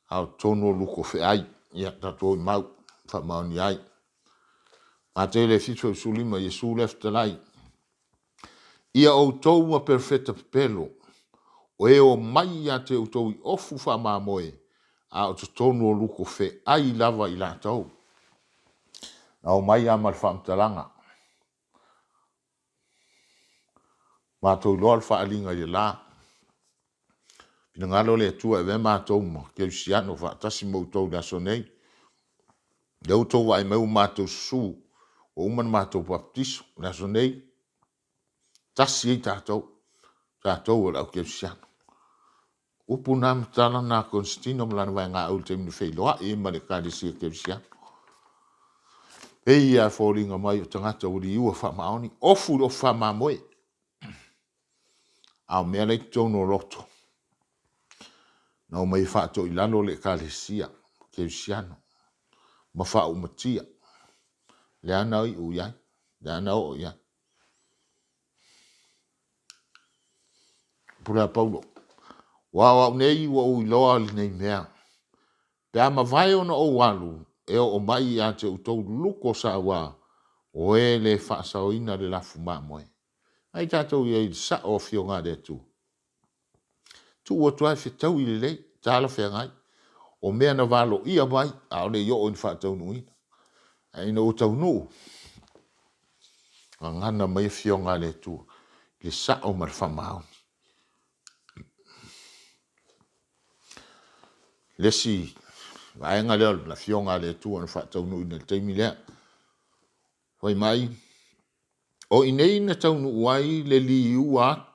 a o totonu o luko feai. Ia, tatou o i mau e faamaonia ai. Mataio le 7:15, Iesu lea fetalai. Ia outou ma perofeta pepelo, o e omai ia te outou i ofu faamamoe, a o totonu o luko feai lava i latou. Na omai lava ma le faamatalaga. Matou iloa le faaaliga i le la. Finagalo le Atua e avea matou ma kerisiano faatasi ma outou i le aso nei. O lea ua outou vaai mai ua matou susu, ua uma ona matou papatiso. O le aso nei, tasi ai tatou, tatou o le au kerisiano. Upu na ma tala na a Konesitino ma lana vaegaau i le taimi na feiloai ai ma le Ekalesia Kerisiano. E pei lava e foliga mai o tagata ua liua faamaoni, ofu i le ofu faamamoe. A o mea la e i totonu o loto, na omai e faatoilalo le Ekalesia Kerisiano ma faaumatia. Lea na iu i ai, lea na oo i ai. Pule a Paulo, aua o au nei ua ou iloa lenei mea, pe a mavae ona ou alu, e oo mai ia te outou luko saua, o e le faasaoina le lafu mamoe. Vaai tatou i ai i le sao o Afioga a le Atua. Tuu atu lava e fetaui lelei, talafeagai. O mea na valoia mai, a o le i oo ina faataunuuina. Ae ina ua taunuu, gagana mai Afioga a le Atua i le sao ma le faamaoni. Le isi vaega lea o le Afioga a le Atua na faataunuuina i le taimi lea. Fai mai, o i inei na taunuu ai le liua,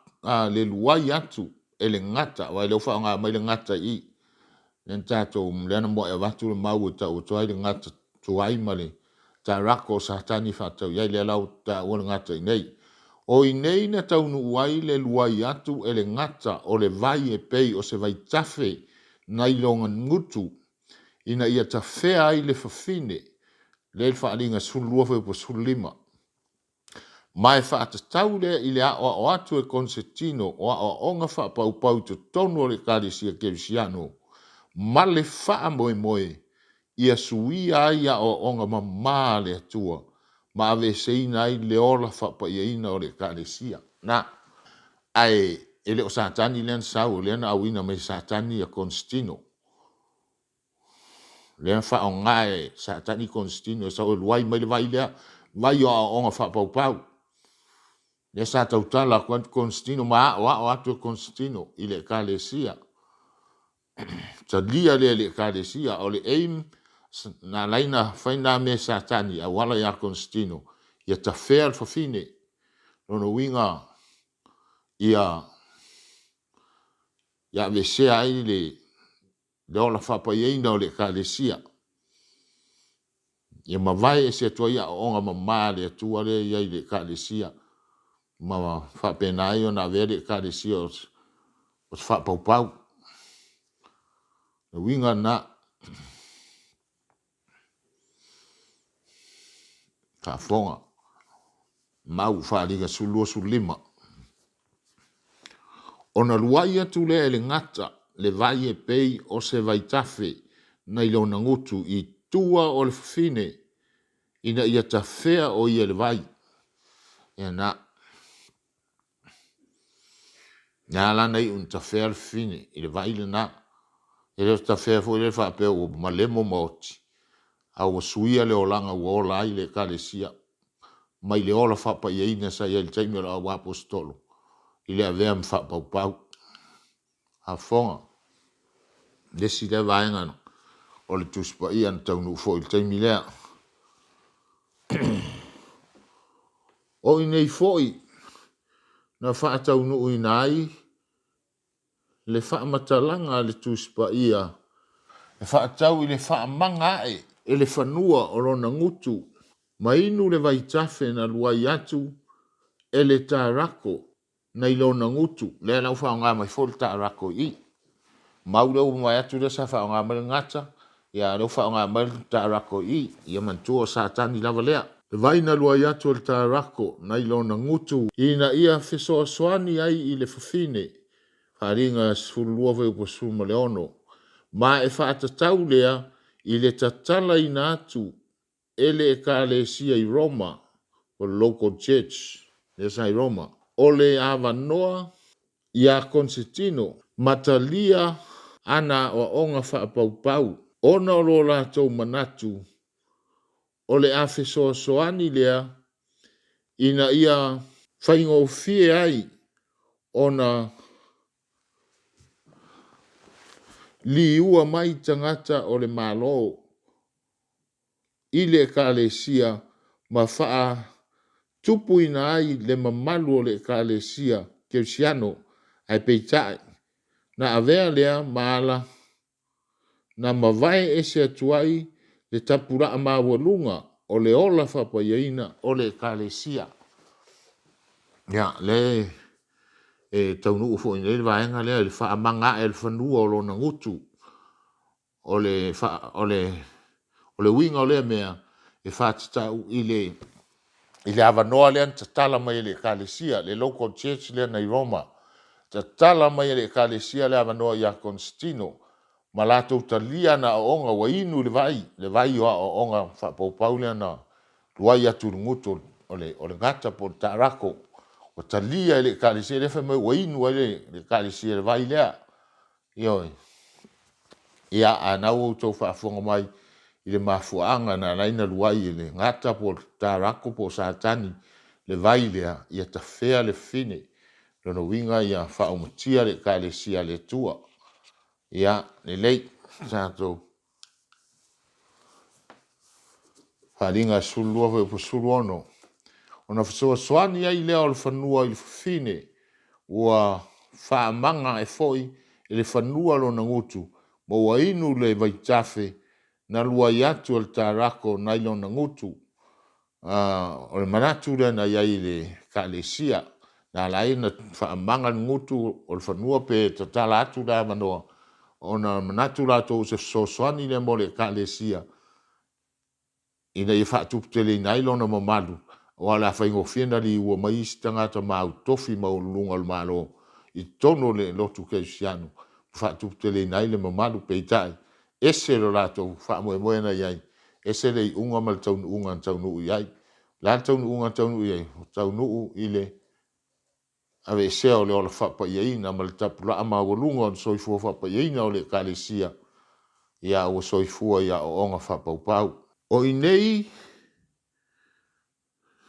le luai atu e le gata, aua o lea ua faaaoga mai le gata i i, lea na tatou, lea na muai avatu le mau e tau atu ai le gata tuai ma le tairako o Satani e faatatau i ai, lea la ua taua le gata i inei. O i inei na taunuu ai le luai atu e le gata o le vai e pei o se vaitafe nai lona gutu ina ia tafea ai le fafine, lea i le faaaliga 12 fuaiupu 15. Ma e faatatau lea i le aoao atu e Konesetino o aoaoga faapaupau i totonu o le Ekalesia Kerisiano ma le faamoemoe ia suia ai aoaoga mama a le Atua ma aveeseina ai le ola faapaiaina o le Ekalesia. Na. Ae e le o Satani lea na sau, o lea na auina mai e Satani ia Konesitino. Lea na faaaoga e Satani Konesitino e sau e luai mai le vai lea, vai o aoaoga faapaupau. Lea sa tautala atu ai Konesitino ma aoao atu e Konesitino i le Ekalesia. Talia lea e le Ekalesia, o le aim na ala ai ona fai na mea e Satani e auala ia Konesitino, ia tafea le fafine. Lona uiga ia aveesea ai le ola faapaiaina o le Ekalesia, ia mavae ese atu ai aoaoga mama a le Atua lea e i ai i le Ekalesia, ma faapena ai ona avea le Ekalesia o se faapaupau. O le uiga lena. Faafofoga mau faaaliga 12, 15. Ona luai atu lea e le gata le vai e pei o se vaitafe nai lona gutu i tua o le fafine ina ia tafea o ia i le vai. Ia na. Na ala ona iu ina tafea le fafine i le vai lena. E le o se tafea foi lea faapea ua malemo ma oti, a ua suia le olaga ua ola ai le Ekalesia mai le ola faapaiaina sa i ai i le taimi o le auaposeitolo i le avea ma faapaupau. Faafofoga, le isi lea vaega o le Tusi Paia na taunuu foi i le taimi lea. O i inei foi na faataunuuina ai. le faamatalaga a le Tusi Paia e faatatau i le faamaga ae e le fanua o lona gutu ma inu le vaitafe na luai atu e le tarako nai lona gutu. Lea la ua faaaoga mai foi le taarako i i. Mau lea ua mavae atu lea sa faaaoga mai le gata, ia a lea ua faaaoga mai le taarako i i. Ia manatua o Satani lava lea. Le vai na luai atu e le taarako nai lona gutu ina ia fesoasoani ai i le fafine, Faaaliga 12 fuaiupu 16, ma e faatatau lea i le tatalaina atu e le Ekalesia i Roma, po o le local church lea sa i Roma, o le avanoa iā Konesetino ma talia ana aoaoga faapaupau ona o lo latou manatu o le a fesoasoani lea ina ia faigofie ai ona liua mai tagata o le Malo i le Ekalesia ma faatupuina ai le mamalu o le Ekalesia Kerisiano, ae peitai, na avea lea ma ala na mavae ese atu ai le tapulaa maualuga o le ola faapaiaina o le Ekalesia. Ia, lea e taunuu foi nei le vaega lea i le faamaga ae o le fanua o lona gutu. O le, o le, o le uiga o lea mea, e faatatau i le, i le avanoa lea na tatala mai e le Ekalesia, le local church lea na i Roma. Tatala mai e le Ekalesia le avanoa ia Konstantino ma latou talia ana aoaoga, ua inu i le vai, le vai o aoaoga faapaupau lea na luai atu i le gutu o le, o le gata po o le taarako. Ua talia e le Ekalesia, lea fai mai ua inu ai le Ekalesia i le vai lea. Ioe. Ia, a na ua outou faafofoga mai i le mafuaaga na ala ai ona luai e le gata po o le tarako po o Satani le vai lea, ia tafea le fafine. Lona uiga ia faaumatia le Ekalesia a le Atua. Ia, lelei, tatou Faaaliga 12 fuaiupu 16, ona fesoasoani ai lea o le fanua i le fafine, ua faamaga ae foi e le fanua lona gutu, ma ua inu le vaitafe na luai atu e le tarako nai lona gutu. O le manatu lea na i ai i le Ekalesia, na ala ai ona faamaga le gutu o le fanua pe tatala atu le avanoa, ona manatu latou o se fesoasoani lea mo le Ekalesia, ina ia faatuputeleina ai lona mamalu, aua o le a faigofie ona liua mai isi tagata mautofi maualuluga o le Malo i totonu o le lotu kerisiano ma faatuputeleina ai le mamalu. Peitai, ese lo latou faamoemoe na i ai, ese le iuga ma le taunuuga na taunuu i ai. O le a le taunuuga na taunuu i ai? Ua taunuu i le aveesea o le ola faapaiaina ma le tapulaa maualuga o le soifua faapaiaina o le Ekalesia, ia ua soifua i aoaoga faapaupau. O i inei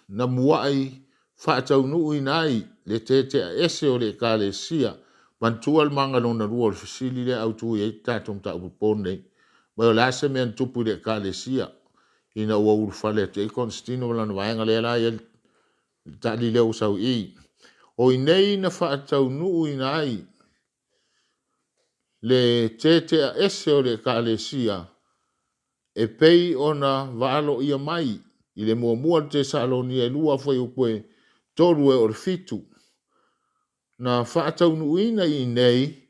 na muai faataunuuina ai le teteaese o le Ekalesia. Manatua le maga lona lua o le fesili lea e autu i ai le tatou mataupu i le po lenei, mai o le a se mea na tupu i le Ekalesia ina ua ulufale atu ai Konesitino ma lana vaega lea la e i ai le tali lea ua sau i i. O i inei na faataunuuina ai le teteaese o le Ekalesia e pei ona vaaloia mai i le muamua le Tesalonia e 2 fuaiupu e 3 e oo i le 7, na faataunuuina i inei,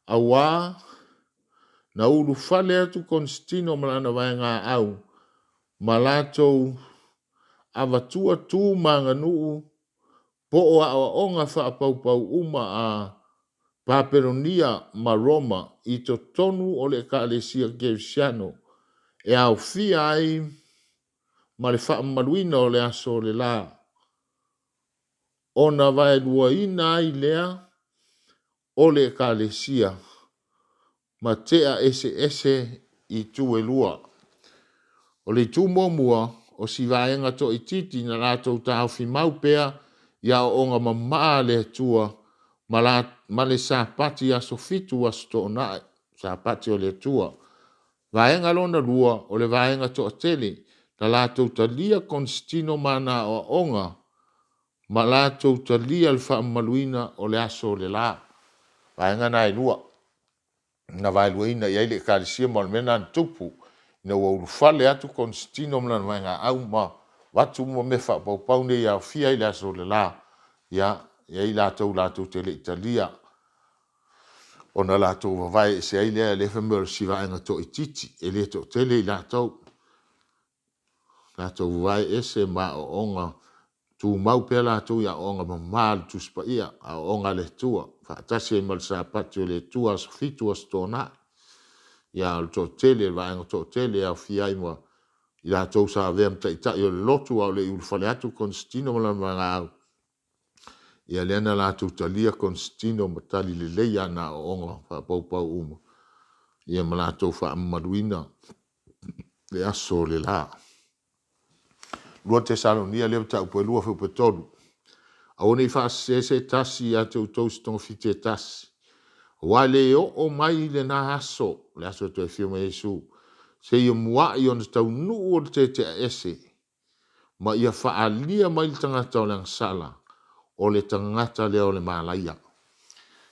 auā na ulufale atu Konesitino ma lana vaegaau ma latou avatua tu ma aganuu po o aoaoga faapaupau uma a Papelonia ma Roma i totonu o le Ekalesia Kerisiano e aofia ai ma le faamamaluina o le aso o le la, ona vaeluaina ai lea o le Ekalesia ma tea eseese i itu e lua. O le itu muamua, o si vaega toaitiiti na latou taofi mau pea i aoaoga mamaa a le Atua ma, la, ma le Sapati aso fitu aso Toonai, Sapati o le Atua. Vaega lona lua, o le vaega toatele na latou talia Konesitino ma ana aoaoga ma latou talia le faamamaluina o le aso o le la. Vaega na e lua na vaeluaina i ai le Ekalesia ma o le mea lena na tupu ina ua ulufale atu Konesitino ma lana vaegaau ma avatu uma mea faapaupau nei e aofia ai le aso o le la. Ia, e i ai latou latou te le i talia ona latou vavae ese ai lea, lea fai mai o si vaega toaitiiti, e le toatele i latou. Latou vavae ese ma aoaoga, tumau pea latou i aoaoga mama a le Tusi Paia, aoaoga a le Atua, faatasi ai ma le Sapati o le Atua, aso Fitu, aso Toonai. Ia a o le toatele, le vaega toatele e aofia ai ma i latou sa avea ma taitai o le lotu a o le i ulufale atu Konesitino ma lana vaegaau, ia lea na latou talia Konesitino ma tali lelei ana aoaoga faapaupau uma, ia ma latou faamamaluina le aso o le la. 2 Tesalonia lea mataupu e 2 fuaiupu e 3. Aua ne i faasese se tasi ia te outou i se togafiti e tasi, aua e le oo mai lena aso, le aso e toe afio mai ai Iesu, seia muai ona taunuu o le tetea ese, ma ia faaalia mai le tagata o le agasala, o le tagata lea o le malaia.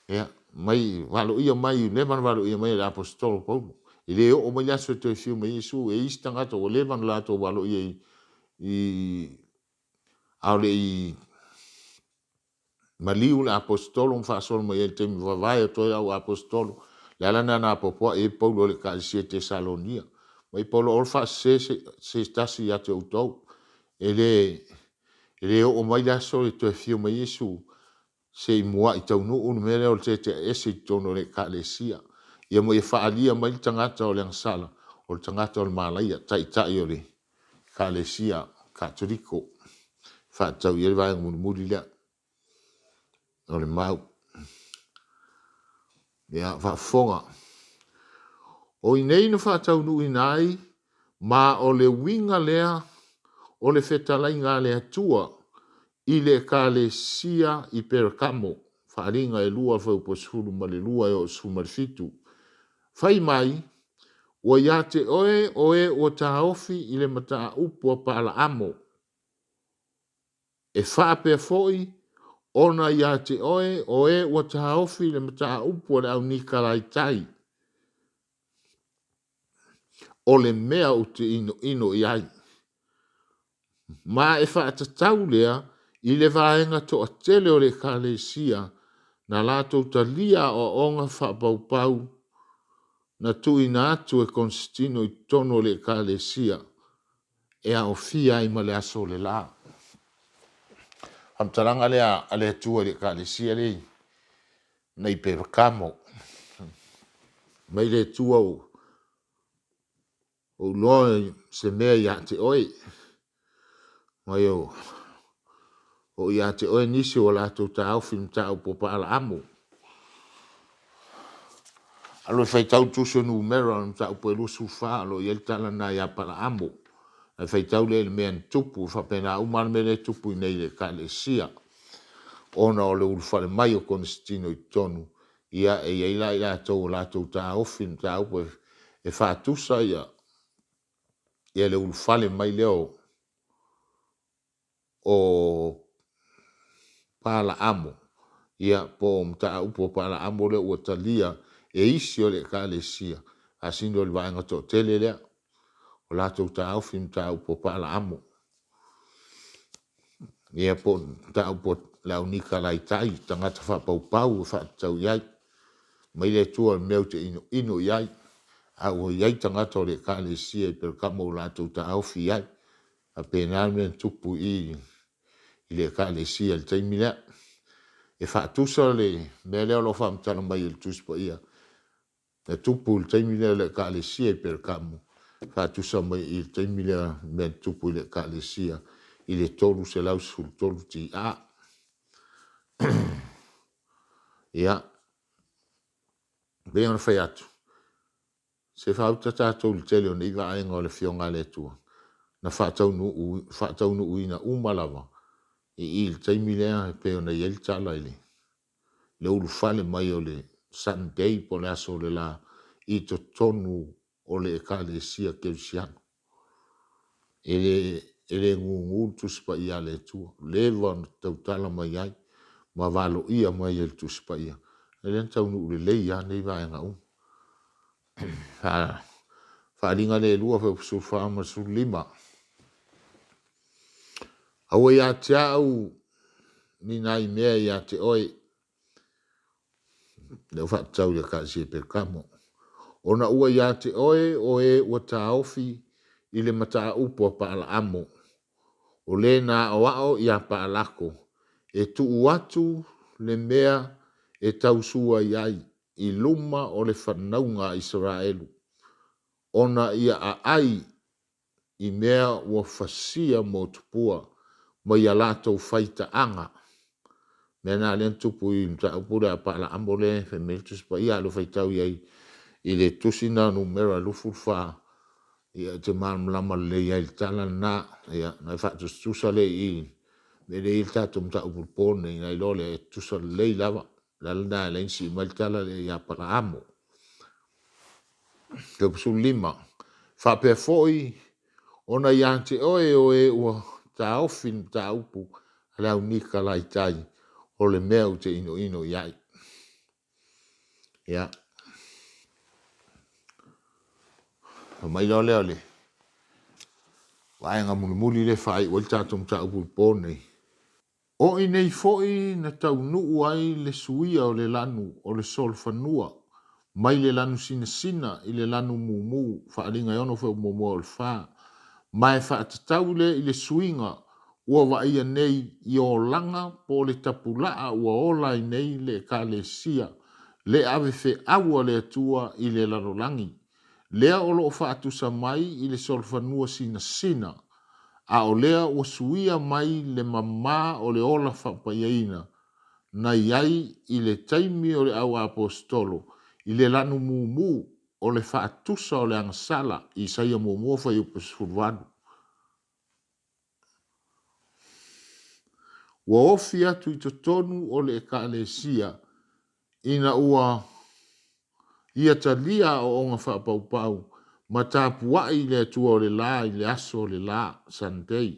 Ia, mai valoia mai, leva ona valoia mai e le Aposetolo Paulo, e le oo mai le aso e toe afio mai ai Iesu, e i ai isi tagata ua leva ona latou valoia i a o le i maliu le Aposetolo ma faasolo mai ai i le taimi na vavae atu ai au Aposetolo. O le ala lena na apoapoai ai Paulo e le Ekalesia i Tesalonia. Fai mai Paulo, aua le faasese se tasi ia te outou. E le oo mai le aso e toe afio mai ai Iesu, se i muai taunuu le mea lea o le tetea ese i totonu o le Ekalesia. Ia ma ia faaalia mai le tagata o le agasala, o le tagata o le malaia, taitai o le Ekalesia Katoliko. E faatatau i ai le vaega mulimuli lea o le mau. Ia, faafofoga. O i inei na faataunuuina ai, ma o le uiga lea o le fetalaiga a le Atua i le Ekalesia i Perakamo, Faaaliga e 2 fuaiupu 12 e oo i le 17. Fai mai, ua ia te oe o e ua taofi i le mataupu a Palaamo, e faapea foi ona ia te oe o e ua taofi i le mataupu a le au Nikalaitai, o le mea ou te inoino i ai. Ma e faatatau lea i le vaega toatele o le Ekalesia na latou talia aoaoga faapaupau na tuuina atu e Konesitino i totonu o le Ekalesia e aofia ai ma le aso o le la. Faamatalaga lea a le Atua i le Ekalesia lea nei i Perakamo. Mai le Atua ua ou iloa se mea ia te oe, mai o ia te oe nisi ua latou taofi i le mataupu a Palaamo. Alu e faitau le tusi o Numera o le mataupu e 24 o lo o i ai le tala lena ia Palaamo. Ae faitau lea i le mea na tupu, e faapena uma lava le mea lea e tupu i inei i le Ekalesia. Ona o le ulufale mai o Konesitino i totonu, ia e i ai la i latou ua latou taofi le mataupu e faatusa ia le ulufale mai lea o Palaamo, ia po o mataupu a Palaamo lea ua talia e isi o le Ekalesia, faasino i le vaega toatele lea, o latou taofi i mataupu a Palaamo. Ia po o mataupu a le au Nikalaitai, tagata faapaupau e faatatau i ai. Mai le Atua i le mea ou te inoino i ai, a ua i ai tagata o le Ekalesia i Perakamo ua latou taofi i ai. Faapena le mea na tupu i i i le Ekalesia i le taimi lea. E faatusa le mea lea o lo o faamatala mai e le Tusi Paia na tupu i le taimi lea i le Ekalesia i Perakamo, faatusa mai i le taimi lea i le mea na tupu i le Ekalesia i le 313 TA. Ia, pei ona fai atu, se faauta tatou i le tele o nei vaega o le Afioga a le Atua, na faataunuuina uma lava i i le taimi lea e pei ona i ai le tala i le ulufale mai o le Sunday po o le aso o le la i totonu o le Ekalesia Kerisiano. E le gugu le Tusi Paia a le Atua. Ua leva ona tautala mai ai ma valoia mai e le Tusi Paia. lea na taunuu lelei lava nei vaega uma. Faaaliga le 2 fuaiupu 14 ma le 15. Aua ia te au ni nai mea ia te oe, lea ua faatatau i le Ekalesia i Perekamo, ona ua ia te oe o e ua taofi i le mataupu a Paalaamo, o le na aoao iā Paalako e tuu atu le mea e tausua i ai i luma o le fanauga a Isaraelu, ona ia aai i mea ua fasia mo tupua ma ia latou faitaaga. Mea na lea na tupu i mataupu lea a Paalaamo lea e fai mai le Tusi Paia, a lua faitau i ai i le tusi na numera 24, ia e te malamalama lelei ai i le tala lena. Ia, na e faatusatusa lea i i mea lea e i ai le tatou mataupu i le po lenei, ona iloa lea e tutusa lelei lava. O le ala lena e ala ai ona sii mai le tala lea ia Apalaamo. 15. Faapea foi ona ia te oe o e ua taofi le mataupu a le au Nikalaitai, o le mea ou te inoino i ai. Ia, omai loa lea o le vaega mulimuli lea e faaiu ai le tatou mataupu i le po lenei. O i nei foi na taunuu ai le suia o le lanu o le solofanua mai le lanu sinasina i le lanu mumu, faaaliga e 6 fuaiupu muamua o le 4, ma e faatatau lea i le suiga ua vaaia nei i olaga po o le tapulaa ua ola ai nei le Ekalesia, le avefeau a le Atua i le lalolagi, lea o lo o faatusa mai i le solofanua sinasina, a o lea ua suia mai le mama o le ola faapaiaina na i ai i le taimi o le au aposetolo i le lanu mumu o le faatusa o le agasala, Isaia 1 fuaiupu 18. Ua ofi atu i totonu o le Ekalesia ina ua ia talia aoaoga faapaupau ma tapuai i le Atua o le la i le aso o le la, Sunday.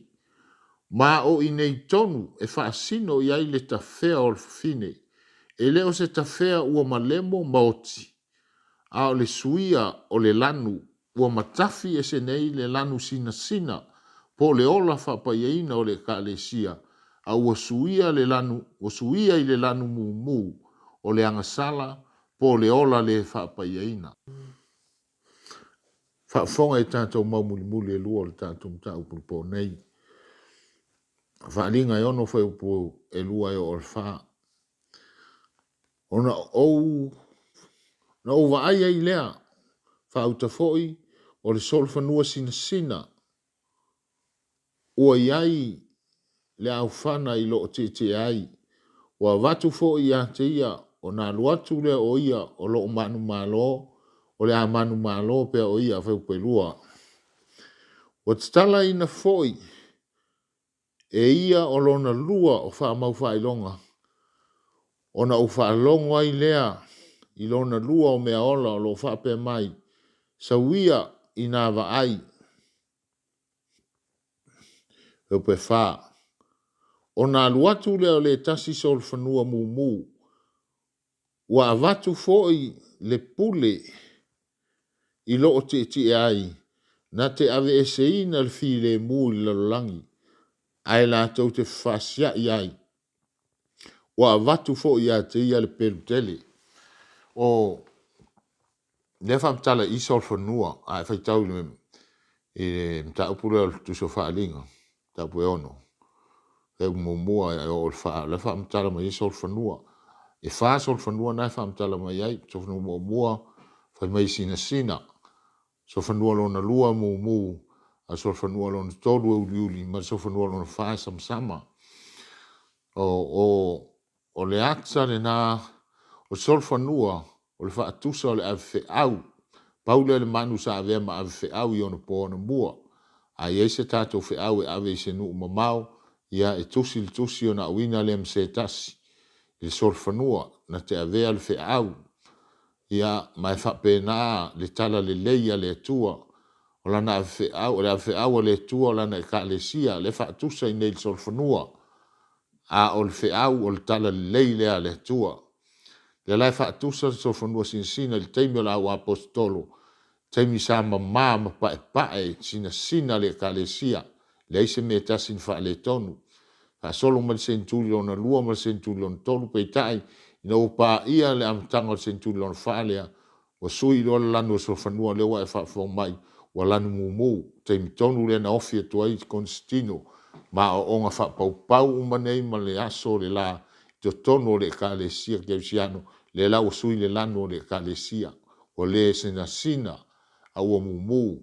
Ma o i nei tonu e faasino i ai le tafea o le fafine. E le o se tafea ua malemo ma oti, a o le suia o le lanu ua matafi ese nei le lanu sinasina po o le ola faapaiaina o le Ekalesia, a ua suia le lanu, ua suia i le lanu mumu o le agasala po o le ola le faapaiaina. Faafofoga i tatou mau mulimuli e lua o le tatou mataupu i le po nei. Faaaliga e 6 fuaiupu e 2 e oo i le 4. Ona ou, na ou vaai ai lea, faauta foi o le solofanua sinasina ua i ai le aofana i loo tietie ai, ua avatu foi ia te ia, ona alu atu lea o ia o loo manumalo, o le a manumalo pea o ia, fuaiupu e 2. Ua tatalaina foi e ia o lona lua o faamaufaailoga, ona ou faalogo ai lea i lona lua o meaola o loo faapea mai, Sau ia ina vaai. Fuaiupu e 4. Ona alu atu lea o le tasi solofanua mumu, ua avatu foi le pule i loo tietie ai, na te aveeseina le filemu i le lalolagi, ae latou te fefaasia'i ai. Ua avatu foi ia te ia le pelu tele. O lea faamatala i solofanua, a e faitau i le i le mataupu lea o le Tusi o Faaaliga, mataupu e 6, fuaiupu muamua e oo i le 4, o la e faamatala mai ai solofanua. E 4 solofanua na e faamatala mai ai. Solofanua muamua, fai mai e sinasina. Solofanua lona lua, mumu. A solofanua lona tolu, e uliuli. Ma le solofanua lona fa, e samasama. O le ata lena o solofanua o le faatusa o le avefeau. Pau lea o le manu sa avea ma avefeau i ona po anamua. A i ai se tatou feau e ave i se nuu mamao, ia e tusi le tusi ona auina lea ma se tasi i le solofanua na te avea le feau. Ia, ma e faapena le talalelei a le Atua. O lana avefeau, o le avefeau a le Atua o lana Ekalesia, lea e faatusa i inei i le solofanua. A o le feau o le talalelei lea a le Atua. Lea la e faatusa le solofanua sinasina i le taimi o le auaposeitolo, taimi sa mama ma paepae sinasina le Ekalesia, leai se mea e tasi na faaletonu. Faasolo mai le seneturi lona lua ma le seneturi lona tolu, peitai, ina ua paia le amataga o le seneturi lona fa lea, ua sui loa le lanu o le solofanua, lea ua e faafofoga mai, ua lanu mumu. Taimi tonu lea na ofi atu ai Konesitino ma aoaoga faapaupau uma nei ma le aso o le la i totonu o le Ekalesia Kerisiano, lea la ua sui le lanu o le Ekalesia, ua le sinasina a ua mumu.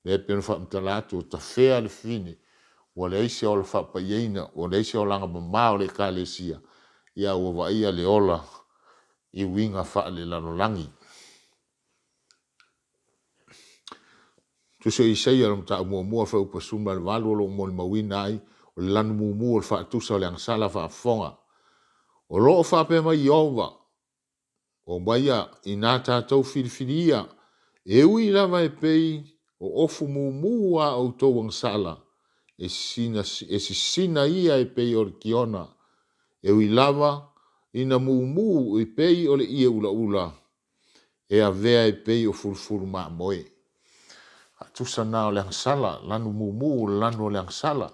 Lea e pei ona faamatala atu, ua tafea le fine, ua leai se ola faapaiaina, ua leai se olaga mama o le Ekalesia, ia ua vaaia le ola i uiga faalelalolagi. Tusi o Isaia o le Mataupu muamua fuaiupu 18 o lo o molimauina ai o le lanu mumu o le faatusa o le agasala faafofoga. O lo o faapea mai Ieova, Omaia inā tatou filifilia, e ui lava e pei o ofu mumu a outou agasala, e sisina, e sisina ia e pei o le kiona, e ui lava ina mumu e pei o le ie ulaula, e avea e pei o fulufulu mamoe. Faatusa na o le agasala, lanu mumu o le lanu o le agasala.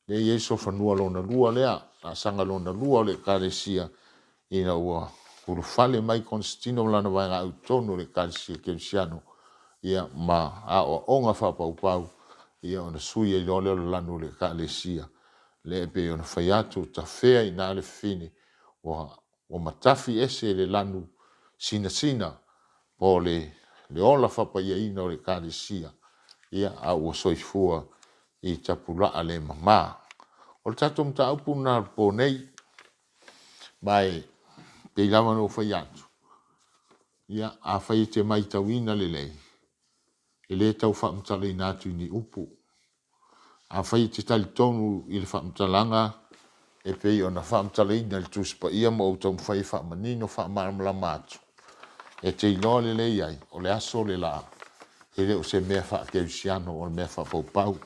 Lea e i ai solofanua lona lua lea, laasaga lona lua o le Ekalesia ina ua ulufale mai Konesitino ma lana vaegaau i totonu o le Ekalesia Kerisiano, ia ma aoaoga faapaupau, ia ona sui ai loa lea o le lanu o le Ekalesia. Lea e pei ona fai atu, ua tafea i ina le fafine, ua matafi ese le lanu sinasina po o le ola faapaiaina o le Ekalesia, ia, a ua soifua i tapulaa le mama. O le tatou mataupu lena o le po nei, ma e pei lava ona ou fai atu, ia, afai e te matauina lelei, e le tau faamatalaina atu i ni upu. Afai e te talitonu i le faamatalaga e pei ona faamatalaina i le Tusi Paia ma ou taumafai e faamanino faamalamalama atu, e te iloa lelei ai, o le aso le la, e le o se mea faakerisiano o le mea faapaupau.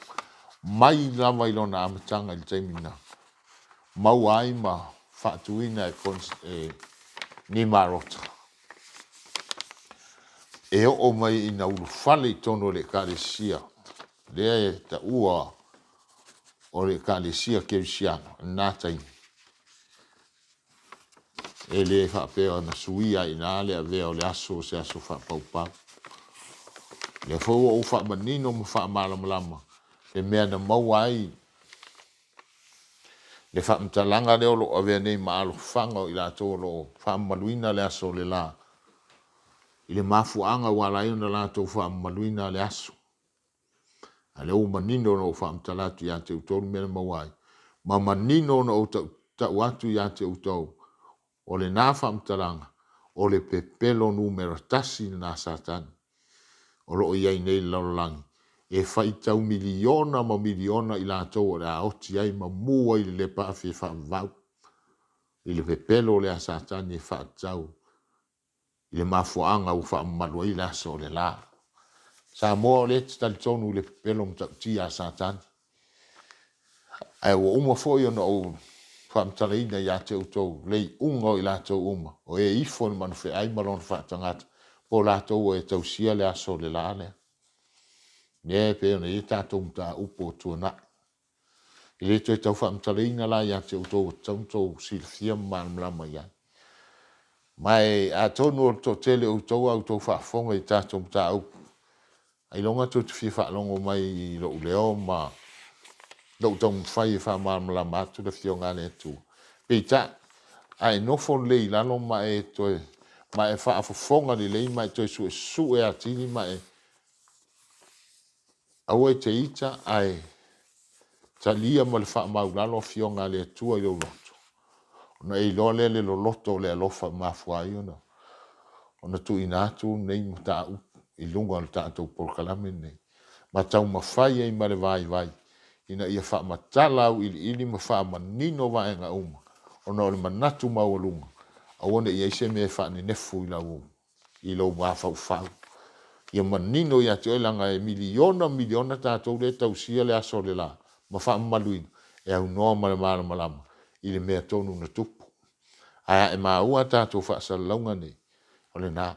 Mai lava i lona amataga i le taimi na maua ai ma faatuina e Nimarota, e oo mai ina ulufale i totonu o le Ekalesia, lea e taua o le Ekalesia Kerisiano i lena taimi, e le faapea na suia ai i ina le avea o le aso o se aso faapaupau. O lea foi ua ou faamanino ma faamalamalama le mea na maua ai le faamatalaga lea o lo o avea nei ma alofaga o i latou o lo o faamamaluina le aso o le la, i le mafuaaga ua ala ai ona latou faamamaluina le aso. A o lea ua manino ona ou faamatala atu ia te outou le mea na maua ai, ma manino ona ou tau atu ia te outou, o lena faamatalaga, o le pepelo numera tasi lena a Satani o lo o i ai nei i le lalolagi, e faitau miliona ma miliona i latou o le a oti ai ma mu ai i le lepaafi e faavavau i le pepelo lea a Satani e faatatau i le mafuaaga ua faamamalu ai le aso o le la. Samoa o lea e te talitonu i le pepelo matautia a Satani. Ae ua uma foi ona ou faamatalaina ia te outou le iuga o i latou uma o e ifo i le manufeai ma lona faatagata, po o latou o e tausia le aso o le la lea. Lea e pei ona i ai tatou mataupu ua tuanai. E le toe tau faamatalaina la ia te outou ua tatau ona outou silafia ma malamalama i ai. Ma e atonu o le toatele o outou a outou faafofoga i tatou mataupu, ailoga tou te fia faalogo mai i lou leo ma lou taumafai e faamalamalama atu le Afioga a le Atua. Peitai, a e nofo lelei i lalo ma e toe ma e faafofoga lelei ma e toe suesue atili ma e Aua e te ita ae talia ma le faamaulalo Afioga a le Atua i lou loto, ona e iloa lea le loloto o le alofa e mafua ai ona tuuina atu lenei mataupu i luga o le tatou polokalame lenei, ma taumafai ai ma le vaivai ina ia faamatala auiliili ma faamanino vaega uma, ona o le manatu maualuga, aua ne i i ai se mea e faanenefu i lau i lou mafaufau. Ia manino ia te oe, leaga e miliona miliona tatou lea e tausia le aso o le la ma faamamaluina, e aunoa ma le malamalama i le mea tonu na tupu. Ae a e maua a tatou faasalalauga nei, o lena.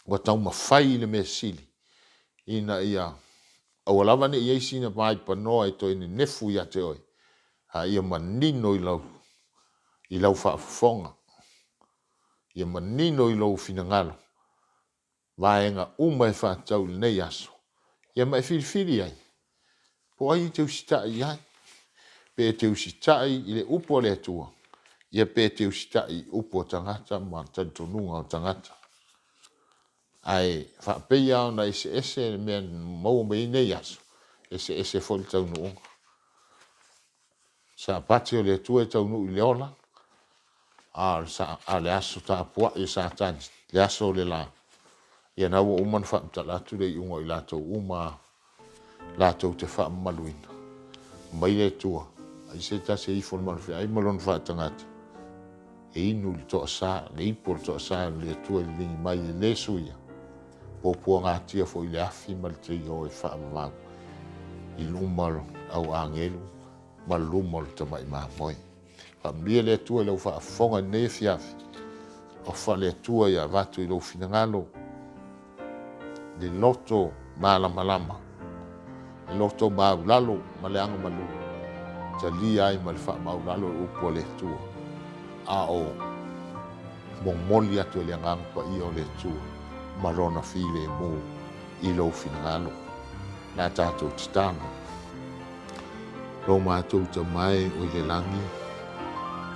Ua taumafai i le mea sili ina ia aua lava ne i i ai sina vaipanoa e toe nenefu ia te oe, a ia manino i lau, i lau faafofoga, ia manino i lou finagalo vaega uma e faatatau i lenei aso, ia ma e filifili ai, po o ai e te usitai i ai, pe e te usitai i le upu a le Atua, ia pe e te usitai i upu a tagata ma talitonuga o tagata. Ae faapei lava ona eseese le mea na maua mai ai nei aso, eseese foi le taunuuga. Sapati o le Atua e taunuu i le ola, a o le aso tapuai o Satani, le aso o le la, ia na ua uma ona faamatala atu le iuga o i latou uma lava latou te faamamaluina mai le Atua, ai se tasi e ifo i le malofeai ma lona faatagata e inu i le toasa, le ipu o le toasa o le Atua e liligi mai e le suia, puapuagatia foi i le afi ma le teio e faavavau i luma o le au agelu ma luma o le tamai mamoe. Faamanuia le Atua i lau faafofoga i lenei afiafi. Alofa le Atua ia avatu i lou finagalo le loto malamalama, le loto maulalo ma le agamalu, talia ai ma le faamaualalo le upu a le Atua, a o momoli atu e le Agaga Paia o le Atua ma Lona filemu i lou finagalo. O le a tatou tatalo. Lo matou Tama e o i le lagi,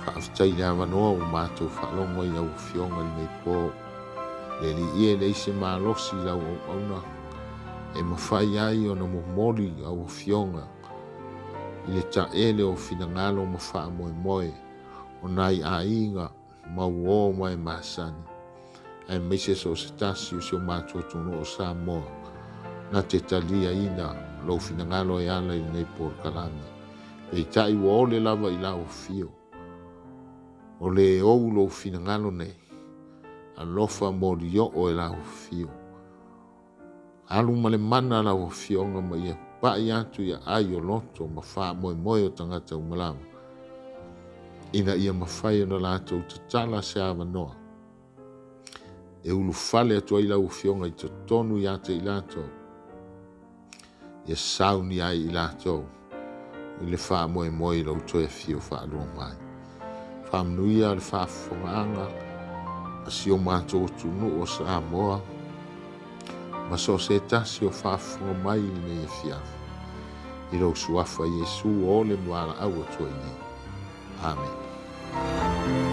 faafetai i le avanoa ua matou faalogo ai i lau Afioga i lenei po. Le Alii e, e leai se malosi i lau auauna e mafai ai ona momoli lau Afioga i le taele o finagalo ma faamoemoe o nai aiga ma uo ma e masani, aemaise so o se tasi o si o matou atunuu o Samoa, na te taliaina lou finagalo e ala i lenei polokalame. Peitai ua ole lava i lau afio, o le ou lou finagalo nei, alofa molioo e lau afio. Alu ma le mana lau afioga ma ia pai atu i aai o loto ma faamoemoe o tagata uma lava, ina ia mafai ona latou tatala se avanoa e ulufale atu ai lau Afioga i totonu ia te i latou, ia saunia ai i latou i le faamoemoe i lou toe afio faalua mai. Faamanuia le faafofogaaga a si o matou atunuu o Samoa ma so o se tasi o faafofoga mai i lenei afiafi. I lou suafa Iesu o ole ma valaau atu ai nei. Amene.